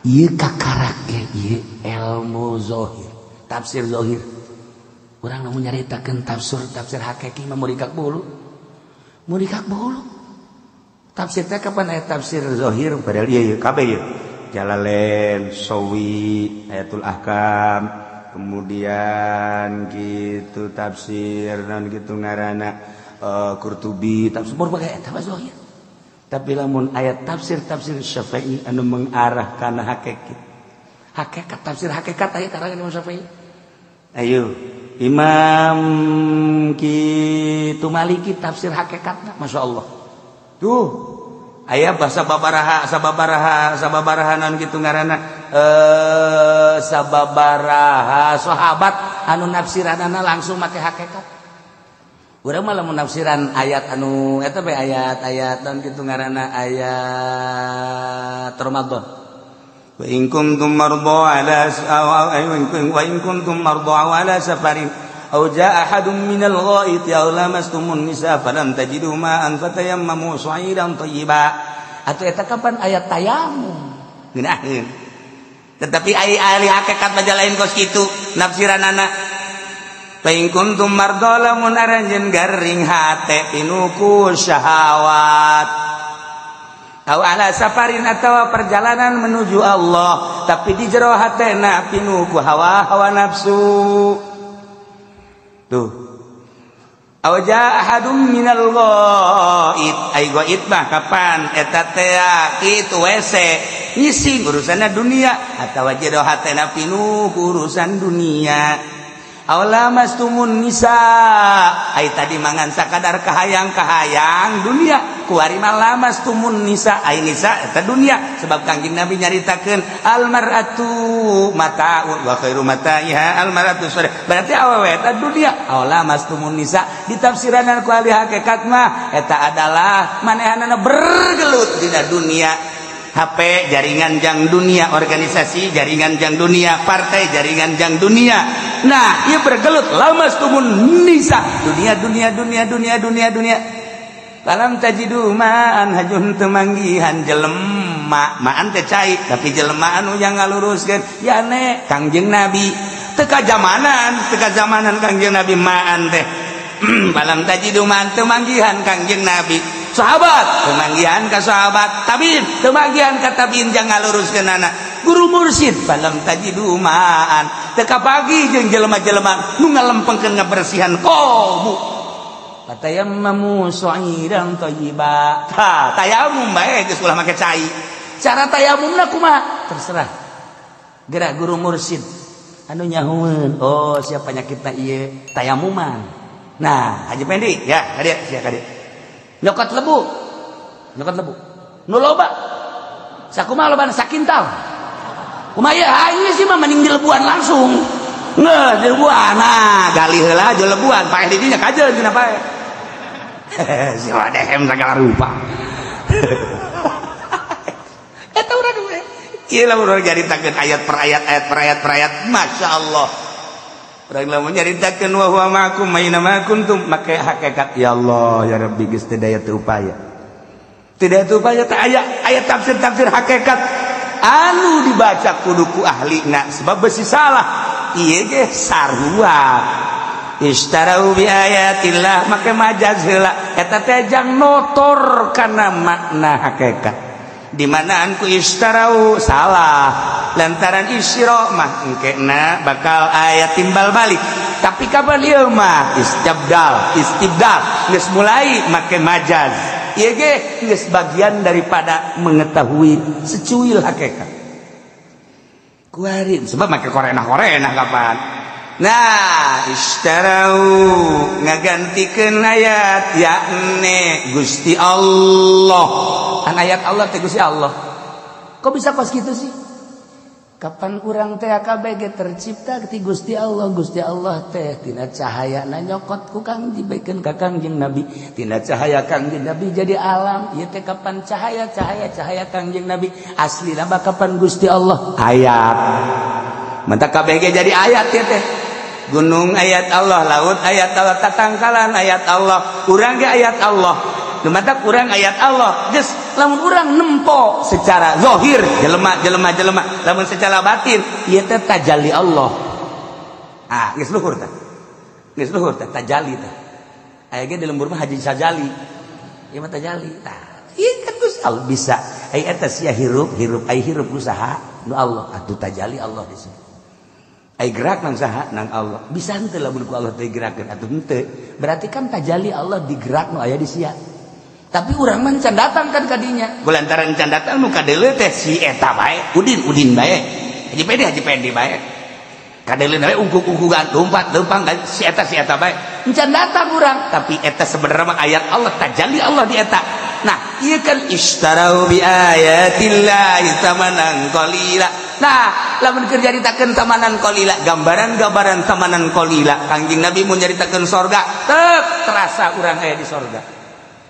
Ieu kakarak ge ieu ilmu zahir, tafsir zahir. Urang lamun nyaritakeun tafsir hakiki mah murikak bulu. Murikak bulu. Tafsir teh kapan aya tafsir zahir padahal ieu kabeh ieu. Jalalain, Sawi, Ayatul Ahkam, kemudian gitu tafsir naon gitu ngaranna Qurtubi, tafsir berbagai eta mah zahir. Tapi lamun ayat tafsir-tafsir Syafi'i anu mengarah kana hakikat. Hakikat tafsir hakikat aya karangan Imam Syafi'i. Ayo, Imam kitu Maliki tafsir hakikatna masyaallah. Tuh, aya bahasa babaraha, sababaraha, sababaraha naon kitu ngaranna sababaraha sahabat anu nafsiranana langsung make hakikat. Urang mah lamun nafsiran ayat anu eta bae ayat-ayat naon kitu ngaranna ayat Ramadan. Wa in kuntum marda ala wa in kuntum marda ala safarin aw jaa ahadun minal ghaiti aw lamastumun nisa falam tajidu ma'an fatayammamu sha'idan thayyiba. Atuh eta kapan ayat tayamum? Ngeunaheun. Tetapi ai ahli hakikat mah lain kos kitu nafsiranana. Fa in kuntum marda lamun aranjeun garing hate pinuku syahawat. Au ala safarin atawa perjalanan menuju Allah, tapi di jero hatena pinuh ku hawa-hawa nafsu. Tuh. Au jaa ahadum minal ghaid, ai ghaid mah kapan eta teh kitu WC ngising urusanna dunia atawa jero hatena pinuh ku urusan dunia. Aulamastumun nisa, ai tadi mangan sakadar kahayang-kahayang dunia, kuari mah lamastumun nisa, ai nisa eta dunia sebab Kangjeng Nabi nyaritakeun almar'atu mata'un wa khairu mata'iha almar'atu sholih. Berarti awewe eta dunia. Aulamastumun nisa ditafsiranan ku ahli hakikat mah eta adalah manehanana bergelut dina dunia. HP jaringan jang dunia, organisasi jaringan jang dunia, partai jaringan jang dunia. Nah, ia bergelut lamastumun nisa, dunia dunia dunia dunia dunia dunia. Falam tajidu ma'an hajun temanggihan jelema, ma'an teh cai, tapi jelema anu yang ngaluruskeun yane Kangjeng Nabi. Teu kajamanan Kangjeng Nabi ma'an teh. Falam tajidu ma'an temanggihan Kangjeng Nabi. Sahabat temanggihan ka sahabat, tabiin temanggihan ka tabiin jangan ngaluruskeun anak. Guru mursyid falam tajidu ma'an teu kapagi jeung jelema-jelema nu ngalempengkeun ngabersihan qalbu. Fatayammamu sha'idan thayyiba. Tah, tayamum bae geus ulah make cai. Cara tayamumna kumaha? Terserah. Gerak guru mursyid anu nyahueun, oh siapa penyakitna ieu tayamuman. Nah, Haji Pendi ya, ka dieu sia ka dieu. Nyokot lebu. Nyokot lebu. Nu loba. Sakumaha lobana sakintal. Kumaha ieu aing sih mah mending dilebuan langsung. Ngeuh dilebuan. Nah, gali heula aja lebuan, paeh di dinya kajeun cenah paeh. Si wadehem sagala rupa. Eta urang we. Ieu lamun urang nyaritakeun ayat per ayat, ayat per ayat per ayat, masyaallah. Urang lamun nyaritakeun wa huwa ma'akum aina ma kuntum, make hakikat ya Allah ya Rabbi geus teu daya teu upaya. Teu daya teu upaya teh aya ayat tafsir-tafsir hakikat anu dibaca kudu ku ahlina sebab besi salah. Ieu ge sarua. Istarau bi ayatillah make majaz heula eta teh jang notor kana makna hakikat. Di manaan ku istarau salah lantaran isyra mah engkena bakal aya timbal balik, tapi kapan ieu mah istibdal istibdal geus mulai make majaz ieu ge geus bagian daripada mengetahui secuil hakikat kuari sebab make korenah-korenah kapan. Nah istarau ngagantikeun ayat yakni Gusti Allah. An ayat Allah teh Gusti Allah. Kok bisa kos gitu sih? Kapan urang teh KBG tercipta ti Gusti Allah. Gusti Allah teh tina cahayana nyokot ku Kang dibekeun ka Kangjeng Nabi. Tina cahaya Kangjeng Nabi jadi alam. Ieu teh kapan cahaya cahaya cahaya Kangjeng Nabi. Aslina mah kapan Gusti Allah ayat. Mantap KBG jadi ayat ieu teh. Gunung ayat Allah, laut ayat Allah, tatangkalan ayat Allah, urang ge ayat Allah. Mantap urang ayat Allah. Geus lamun urang nempo secara zahir jelema jelema jelema, lamun secara batin ieu teh tajalli Allah. Ah, geus luhur tah. Geus luhur tah tajalli tah. Aya ge di lembur mah haji sajali. Ieu mah tajalli. Tah, ieu kan Gusti Allah bisa. Ai eta sia hirup, hirup ai hirup usaha nu Allah atuh tajalli Allah di sini. Ai gerak nang saha nang Allah. Bisa henteu lamun ku Allah teh gerakeun atuh henteu. Berarti kan tajalli Allah digerak nu aya di sia. Tapi urang mah can datang kan kadinya. Kulantaran can datang nu kadeuleu teh si eta bae, Udin Udin bae. Haji Pendi bae. Kadeuleu bae ungkuk-ungkukan, lompat lempang si eta bae. Can datang urang, tapi eta sebenarnya mah ayat Allah, tajalli Allah di eta. Nah, ieu kan istarau bi ayatillahi tamanan qalila. Nah, lamun keur nyaritakeun tamanan qalila, gambaran-gambaran tamanan qalila, Kangjeng Nabi mun nyaritakeun sorga, teu terasa urang aya di sorga.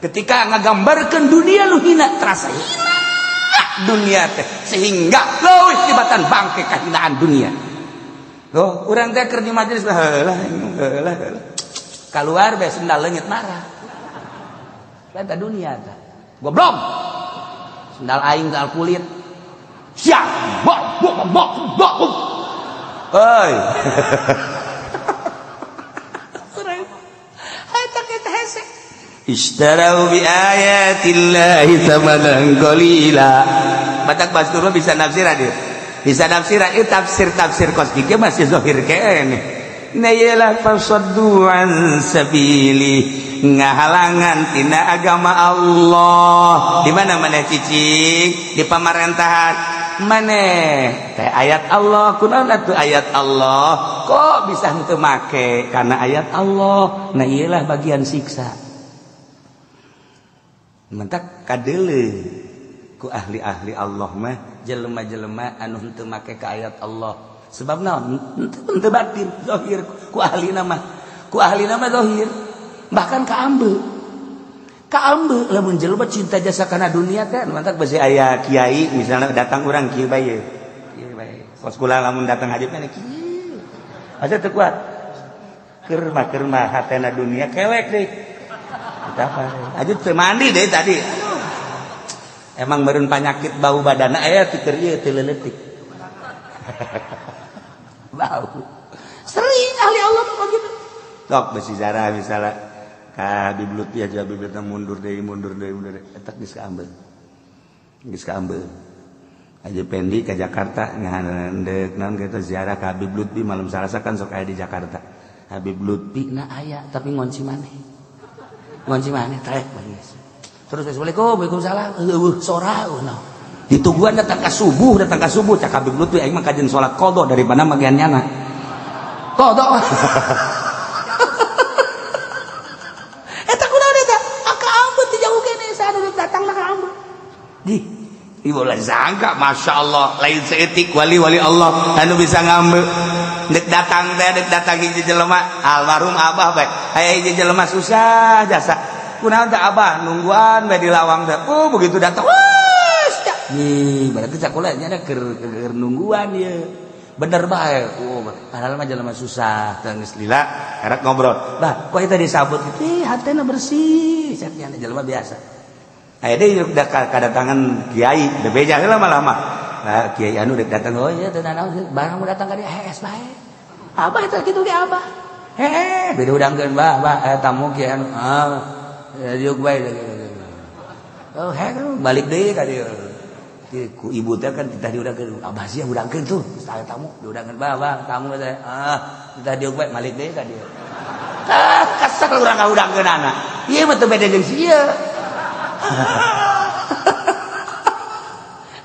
Ketika ngagambarkeun dunia lu hina, terasa hina dunia teh sehingga leuwih tibatan bangke kahinaan dunia. Loh, urang teh keur di majelis heula heula heula. Kaluar bae sendal leungit marah. Eta dunia teh. Goblok. Sendal aing sendal kulit. Siap. Bok bok bok bok. Hei. Eta kita hese. Ishtarau bi ayatillahi thamanan qalila. Batak Bastur bisa nafsiran dia. Bisa nafsiran ieu tafsir-tafsir kos kieu masih zahir keneh. Na iyalah fasaddu an sabili, ngahalangan tina agama Allah. Di mana maneh cicing? Di pamarentahan. Maneh teh ayat Allah, kunaon atuh ayat Allah? Kok bisa henteu make karena ayat Allah? Nah iyalah bagian siksa. Mentak kadeuleu ku ahli-ahli Allah mah jelema-jelema anu henteu make ka ayat Allah. Sebab naon? Henteu batin zahir ku ahlina mah. Ku ahlina mah zahir. Bahkan ka ambe. Ka ambe lamun jelema cinta jasa kana dunia teh mantak besi aya kiai misalnya datang urang kieu bae. Kieu bae. Kos kula lamun datang haji mah kieu. Asa teu kuat. Keur mah hatena dunia kelek deui. Kita apa? Aja teu mandi deui tadi. Emang meureun panyakit bau badana aya ti keur ieu teu leutik. Bau. Sering ahli Allah mah begitu. Sok besi zarah misalnya ka Habib Lutfi aja Habib Lutfi mundur deui mundur deui mundur deui eta geus kaambeul. Geus kaambeul. Haji Pendi ka Jakarta ngahandeuk naon kitu ziarah ka Habib Lutfi malam Salasa kan sok aya di Jakarta. Habib Lutfi na aya tapi ngonci maneh. Ngonci maneh trek geus. Terus assalamualaikum waalaikumsalam eueuh sora eueuh. Ditungguan datang ka subuh cak Habib Lutfi aing mah kajen salat qadha daripada magian nyana. Qadha. Eta kunaon eta? Aka ambet ti jauh kene saha datang ka ambet. Di ieu ulah sangka masyaallah lain seetik wali-wali Allah anu bisa ngambe. Dek datang teh dek datang hiji jelema almarhum abah bae. Aya hiji jelema susah jasa. Kunaon teh abah nungguan bae di lawang teh. Oh begitu datang. Nih, berarti cakulanya ada keur nungguan ya. Bener bae. Oh, padahal mah jelema susah, teu geus lila erek ngobrol. Bah, kok eta disabut kitu? Ih, hatena bersih. Cenah jelema biasa. Aya deui kadatangan kiai, bebeja heula lama-lama. Nah, kiai anu dek datang, oh iya teu nanaon, barang mau datang ka dieu hees bae. Abah eta kitu ge abah. Heeh, beda udangkeun bah, bah tamu kiai anu. Ah, diuk bae. Oh, heeh balik deui ka dieu. Ku ibu teh kan kita diudangkeun abah sia udangkeun tuh saya tamu diudangkeun bah bah tamu teh ah kita diuk bae malik deui ka dieu ah kesel urang ka udangkeunana ieu mah teu beda jeung si ieu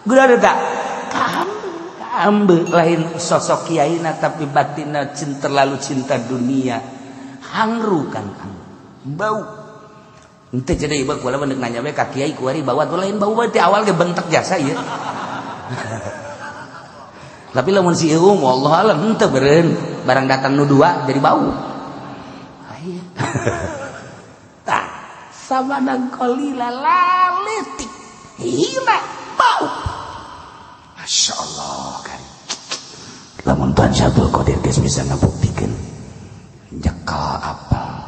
guna teh kaambe lain sosok kiaina tapi batinna cinta terlalu cinta dunia hangru kan bau. Ente jadi ibu kula mah nanya we ka kiai kuari bawa tuh lain bau bae ti awal ge bentek jasa ieu. Tapi lamun si ieu wallahu alam henteu beureun barang datang nu dua jadi bau. Aya. Tah samanang qalila laletik hina bau. Masyaallah kan. Lamun Tuhan Syabdul Qadir geus bisa ngabuktikeun nyekel apel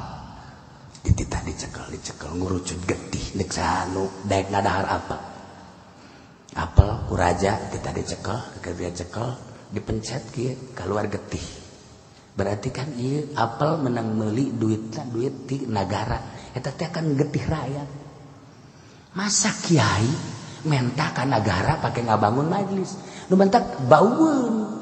dititah dicekel ngurucut getih nek sanu daek ngadahar apel apel ku raja dititah dicekel ketika cekel dipencet kieu keluar getih berarti kan ieu apel menang meuli duitna duit ti nagara eta teh kan getih rakyat. Masa kiai menta ka nagara pake ngabangun majelis nu mentak baueun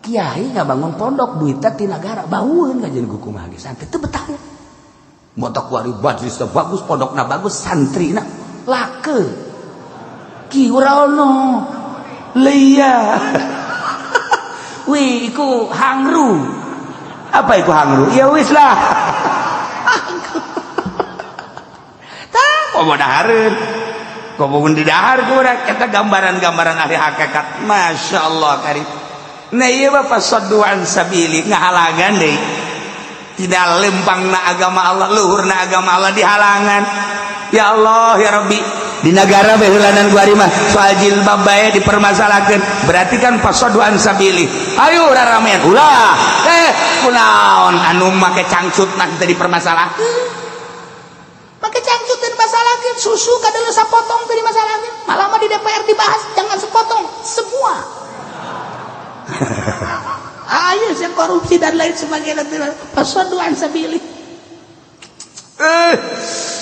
kiai ngabangun pondok duitna ti nagara baueun kajian kumaha ge santri teu betah. Motok wari majelis bagus, pondokna bagus, santrina lake. Ki ora ono. Leia. Wih, iku hangru. Apa iku hangru? Ya wis lah. Tah, komo dahareun. Komo mun didahar ku urang eta gambaran-gambaran ahli hakikat. Masyaallah kari. Nah ieu mah fasaddu an sabili ngahalangan deui. Tidak lempang na agama Allah, luhur na agama Allah dihalangan. Ya Allah ya Rabbi, di negara beheulanan gua mah soal jilbab bae dipermasalahkeun. Berarti kan fasadu an sabili. Ayo raramean ulah. Kunaon anu make cangcut mah teu dipermasalahkeun. Make cangcut teu dimasalahkeun, susu kadeuleu sapotong teu dimasalahkeun. Malah mah di DPR dibahas jangan sepotong, semua. Ayo saya korupsi dan lain sebagainya. Fasadu an sabili.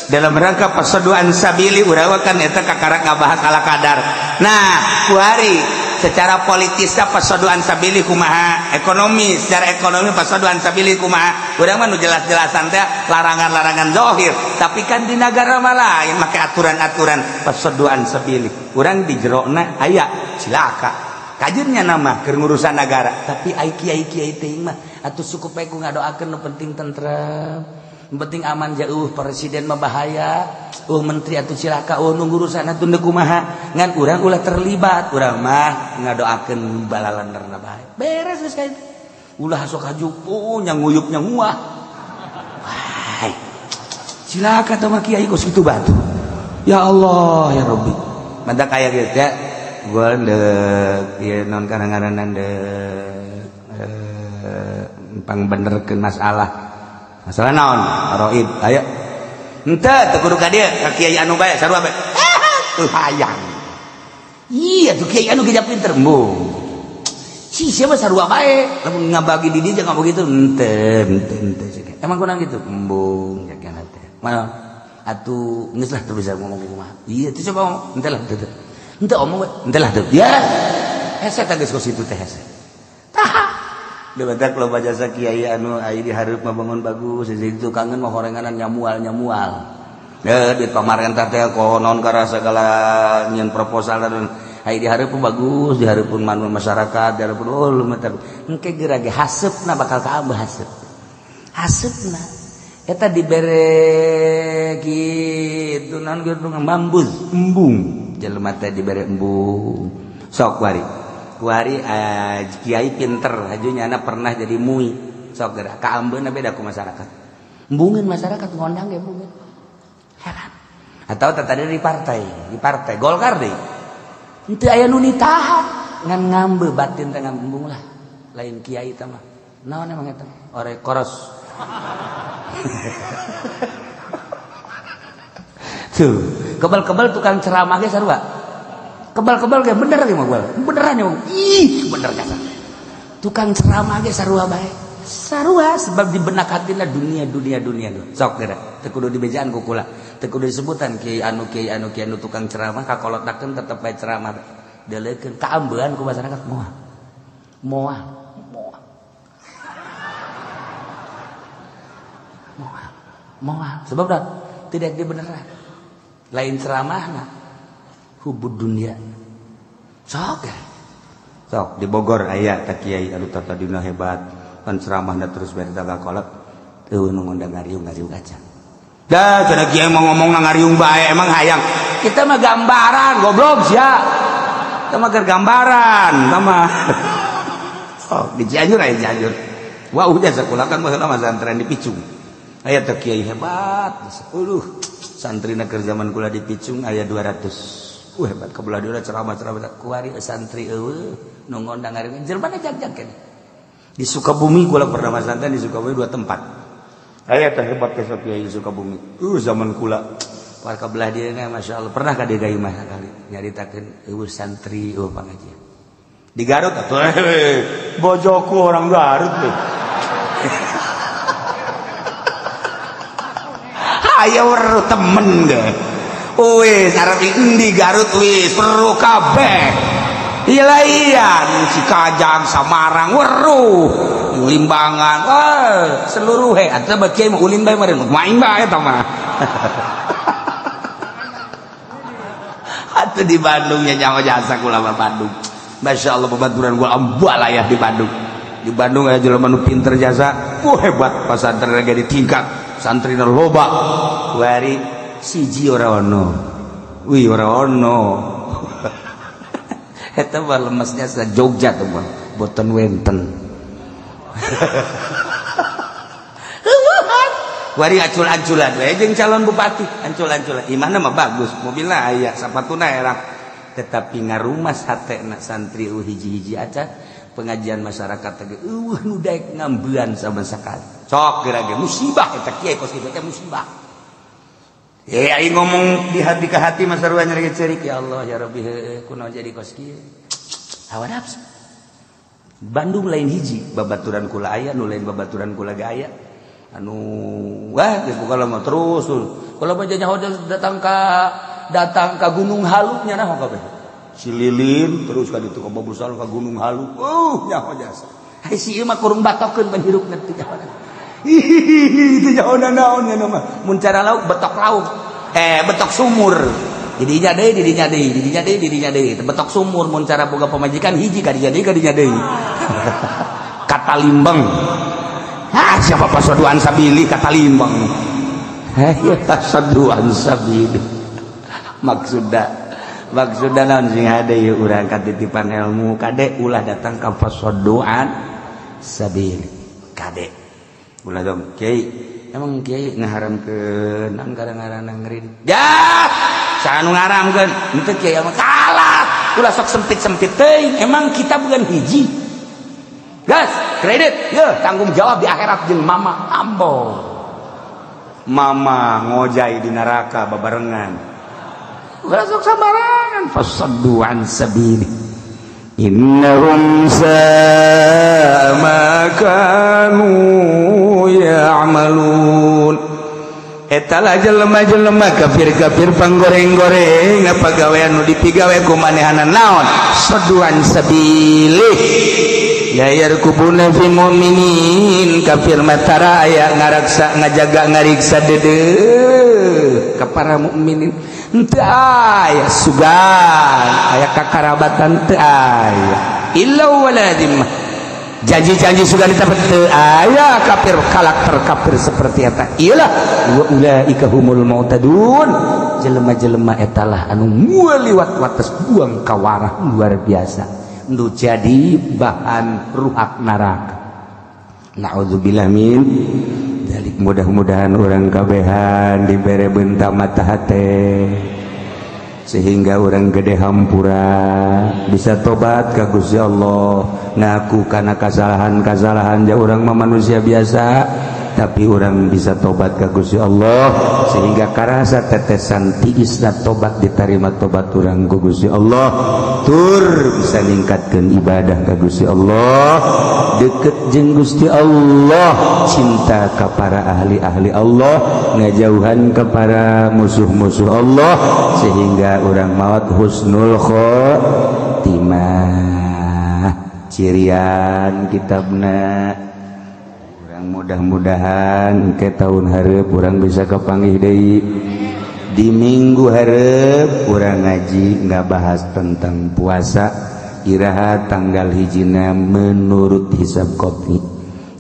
Dalam rangka pasoduan sabili urang kan eta kakara ngabahas ala kadar. Nah, kuari secara politisnya pasoduan sabili kumaha, ekonomi secara ekonomi pasoduan sabili kumaha. Urang mah nu jelas-jelasan teh larangan-larangan zahir, tapi kan di nagara mah lain make aturan-aturan pasoduan sabili. Urang di jerona aya cilaka. Kajeunnya nama keur ngurusan nagara, tapi ai kiai-kiai teh mah atuh suku bae ku ngadoakeun nu penting tentrem. Penting aman jauh presiden mah bahaya, menteri atuh cilaka, nu ngurusan atuh teu kumaha, ngan urang ulah terlibat, urang mah ngadoakeun balalanderna bae. Beres geus ka itu. Ulah sok hajupu nya nguyup nya nguah. Wah. Cilaka teh mah kiai kos kitu batu. Ya Allah ya Rabbi. Mantak aya kieu teh gua deuk ieu naon karang-karanan deuk pangbenerkeun masalah. Masalah naon? Roib. Ayo. Henteu teu kudu ka dieu, ka kiai anu bae sarua bae. Teu hayang. Iya tuh kiai anu ge pinter embung. Si siapa sarua bae, lamun ngabagi di dieu jangan begitu. Henteu, henteu, henteu. Emang kunaon kitu? Embung jaga teh. Mana? Atuh geus lah teu bisa ngomong kumaha. Iya tuh coba ngomong. Henteu lah teu. Henteu omong we. Henteu lah teu. Ya. Hese teh geus kos kitu teh hese. Tah. Debatak loba jasa kiai anu ai dihareup mah bangun bagus, jadi tukangan mah horenganan nyamual-nyamual. Duit pamarentah teh konon karena segala nyeun proposal dan ai dihareup bagus, dihareupeun manu masyarakat, dihareupeun oh lumayan. Engke geura ge haseupna bakal kaambeuh haseup. Haseupna eta dibere kitu naon kitu ngambus, embung. Jelema teh dibere embung. Sok wari. Kuari kiai pinter haju nyana pernah jadi mui sok geura kaambeuna beda ku masyarakat embungeun masyarakat ngondang ge embungeun heran atau tadi di partai Golkar deui henteu aya nu nitahan ngan ngambe batin teh ngambung lah lain kiai teh mah naon emang eta ore koros tuh kebal-kebal tukang ceramah ge sarua kebal-kebal kayak bener ge mah beneran ya ih bener kasar tukang ceramah ge sarua bae sarua sebab di benak hatina dunia dunia dunia sok geura teu kudu dibejaan ku kula teu kudu disebutan kiai anu kiai anu kiai anu tukang ceramah kakolotakeun tetep bae ceramah deleukeun kaambean ku masyarakat moal moal moal moal moal sebab dah tidak dibeneran lain ceramahna hubud dunia sok ya sok di Bogor aya tak kiai anu tadina hebat kan ceramahna terus bari tagakolot eueuh nu ngondang ngariung-ngariung aja dah cenah kiai mau ngomong ngariung bae emang hayang kita mah gambaran goblok sia kita mah keur gambaran mah sok di Cianjur aya Cianjur wah udah sakola kan baheula mah santren di Picung aya teh kiai hebat aduh santrina keur zaman kula di Picung aya 200 hebat kebelah dia ceramah-ceramah kuari santri eueuh nu ngondang ngariung jelema jag-jag keneh di Sukabumi kula pernah masantren di Sukabumi dua tempat aya teh hebat teh kiai di Sukabumi zaman kula warga belah dieu na masyaallah pernah ka dieu ka imah sakali nyaritakeun eueuh santri eueuh pangajian di Garut atuh bojoku orang Garut teh aya weruh temen deh wis arep endi Garut wis weruh kabeh ilaian Cikajang Samarang weruh Limbangan wah seluruh he atuh bagi kiai mah ulin bae meureun main bae eta mah atuh di Bandung nya nyawa jasa kula mah Bandung masyaallah babaturan gua ambalayah di Bandung. Di Bandung aya jelema nu pinter jasa wah hebat pasantren ge ditingkat santrina loba kuari siji ora ono wih ora ono eta mah lemesnya sa Jogja tuh mah boten wenten wari acul-aculan we jeung calon bupati ancul-anculan imahna mah bagus mobilna aya sapatuna erang tetapi ngarumas hatena santri hiji-hiji acan pengajian masyarakat teh eueuh nu daek ngambean sama sakali sok geura ge musibah eta kiai kos kitu teh musibah. Aing ngomong di hati ke hati mah sarua nyeri cerik ya Allah ya Rabbi heueuh kunaon jadi kos kieu hawa nafsu Bandung lain hiji babaturan kula aya nu lain babaturan kula ge aya. Anu wah geus buka lama terus kalau mah nyaho datang ka Gunung Halu nya naho kabeh. Sililin terus ka ditu ka Babusal ka Gunung Halu. Nyaho jasa. Hai si ieu mah kurung batokeun pan hirupna teu nyaho. Hihihi teu nyaho naon nya mah. Mun cara lauk betok lauk. Betok sumur. Didinya deui, didinya deui, didinya deui, didinya deui. Betok sumur mun cara boga pamajikan hiji ka dinya deui, ka dinya deui. Kata limbeng. Ah, siapa pasoduan sabili kata limbeng. Ya pasoduan sabili. Maksudna naon sing hade ieu urang katitipan ilmu kade ulah datang ka pasoduan sabili. Kade. Ulah dong kiai. Emang kiai ngaharamkeun naon gara-gara ngeurin. Ya, saha nu ngaharamkeun? Henteu kiai mah kalah. Ulah sok sempit-sempit teuing. Emang kita bukan hiji. Gas, kredit, ya tanggung jawab di akhirat jeung mama ambo. Mama ngojai di neraka babarengan. Ulah sok sambarangan fasaddu an sabili. Innahum sa'a ma kanu ya'malun. Eta lah jelema-jelema kafir-kafir panggoreng-goreng apa gawean nu dipigawe ku manehana naon? Sadduan sabili. Ya yarkubuna fi mu'minin kafir matara aya ngaraksa ngajaga ngariksa deudeuh ka para mukminin henteu aya sugan aya kakarabatan teu aya illa wala dhimmah janji-janji sugan ditapat teu aya kafir karakter kafir seperti eta iyalah wa ulaika humul mu'tadun jelema-jelema eta lah anu liwat wates buang kawarah luar biasa nu jadi bahan ruhak neraka. Na'udzubillah min dzalik. Mudah-mudahan urang kabehan dibere benta mata hate sehingga urang gede hampura bisa tobat ka Gusti Allah, ngaku kana kasalahan-kasalahan ja urang mah manusia biasa tapi urang bisa tobat ka Gusti Allah sehingga karasa tetesan tiisna tobat diterima tobat urang ku Gusti Allah, tur bisa ningkatkeun ibadah ka Gusti Allah, deket jeung Gusti Allah, cinta ka para ahli-ahli Allah, ngajauhan ka para musuh-musuh Allah sehingga urang maot husnul khotimah. Cirian kitabna mudah-mudahan ke tahun hareup urang bisa kepanggih deui di minggu hareup urang ngaji nggak bahas tentang puasa iraha tanggal hijina menurut hisab qot'i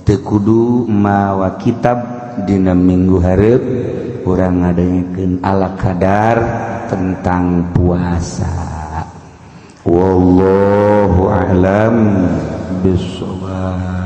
teu kudu mawa kitab dina minggu hareup urang ngadengekeun ala kadar tentang puasa. Wallahu a'lam bissawab.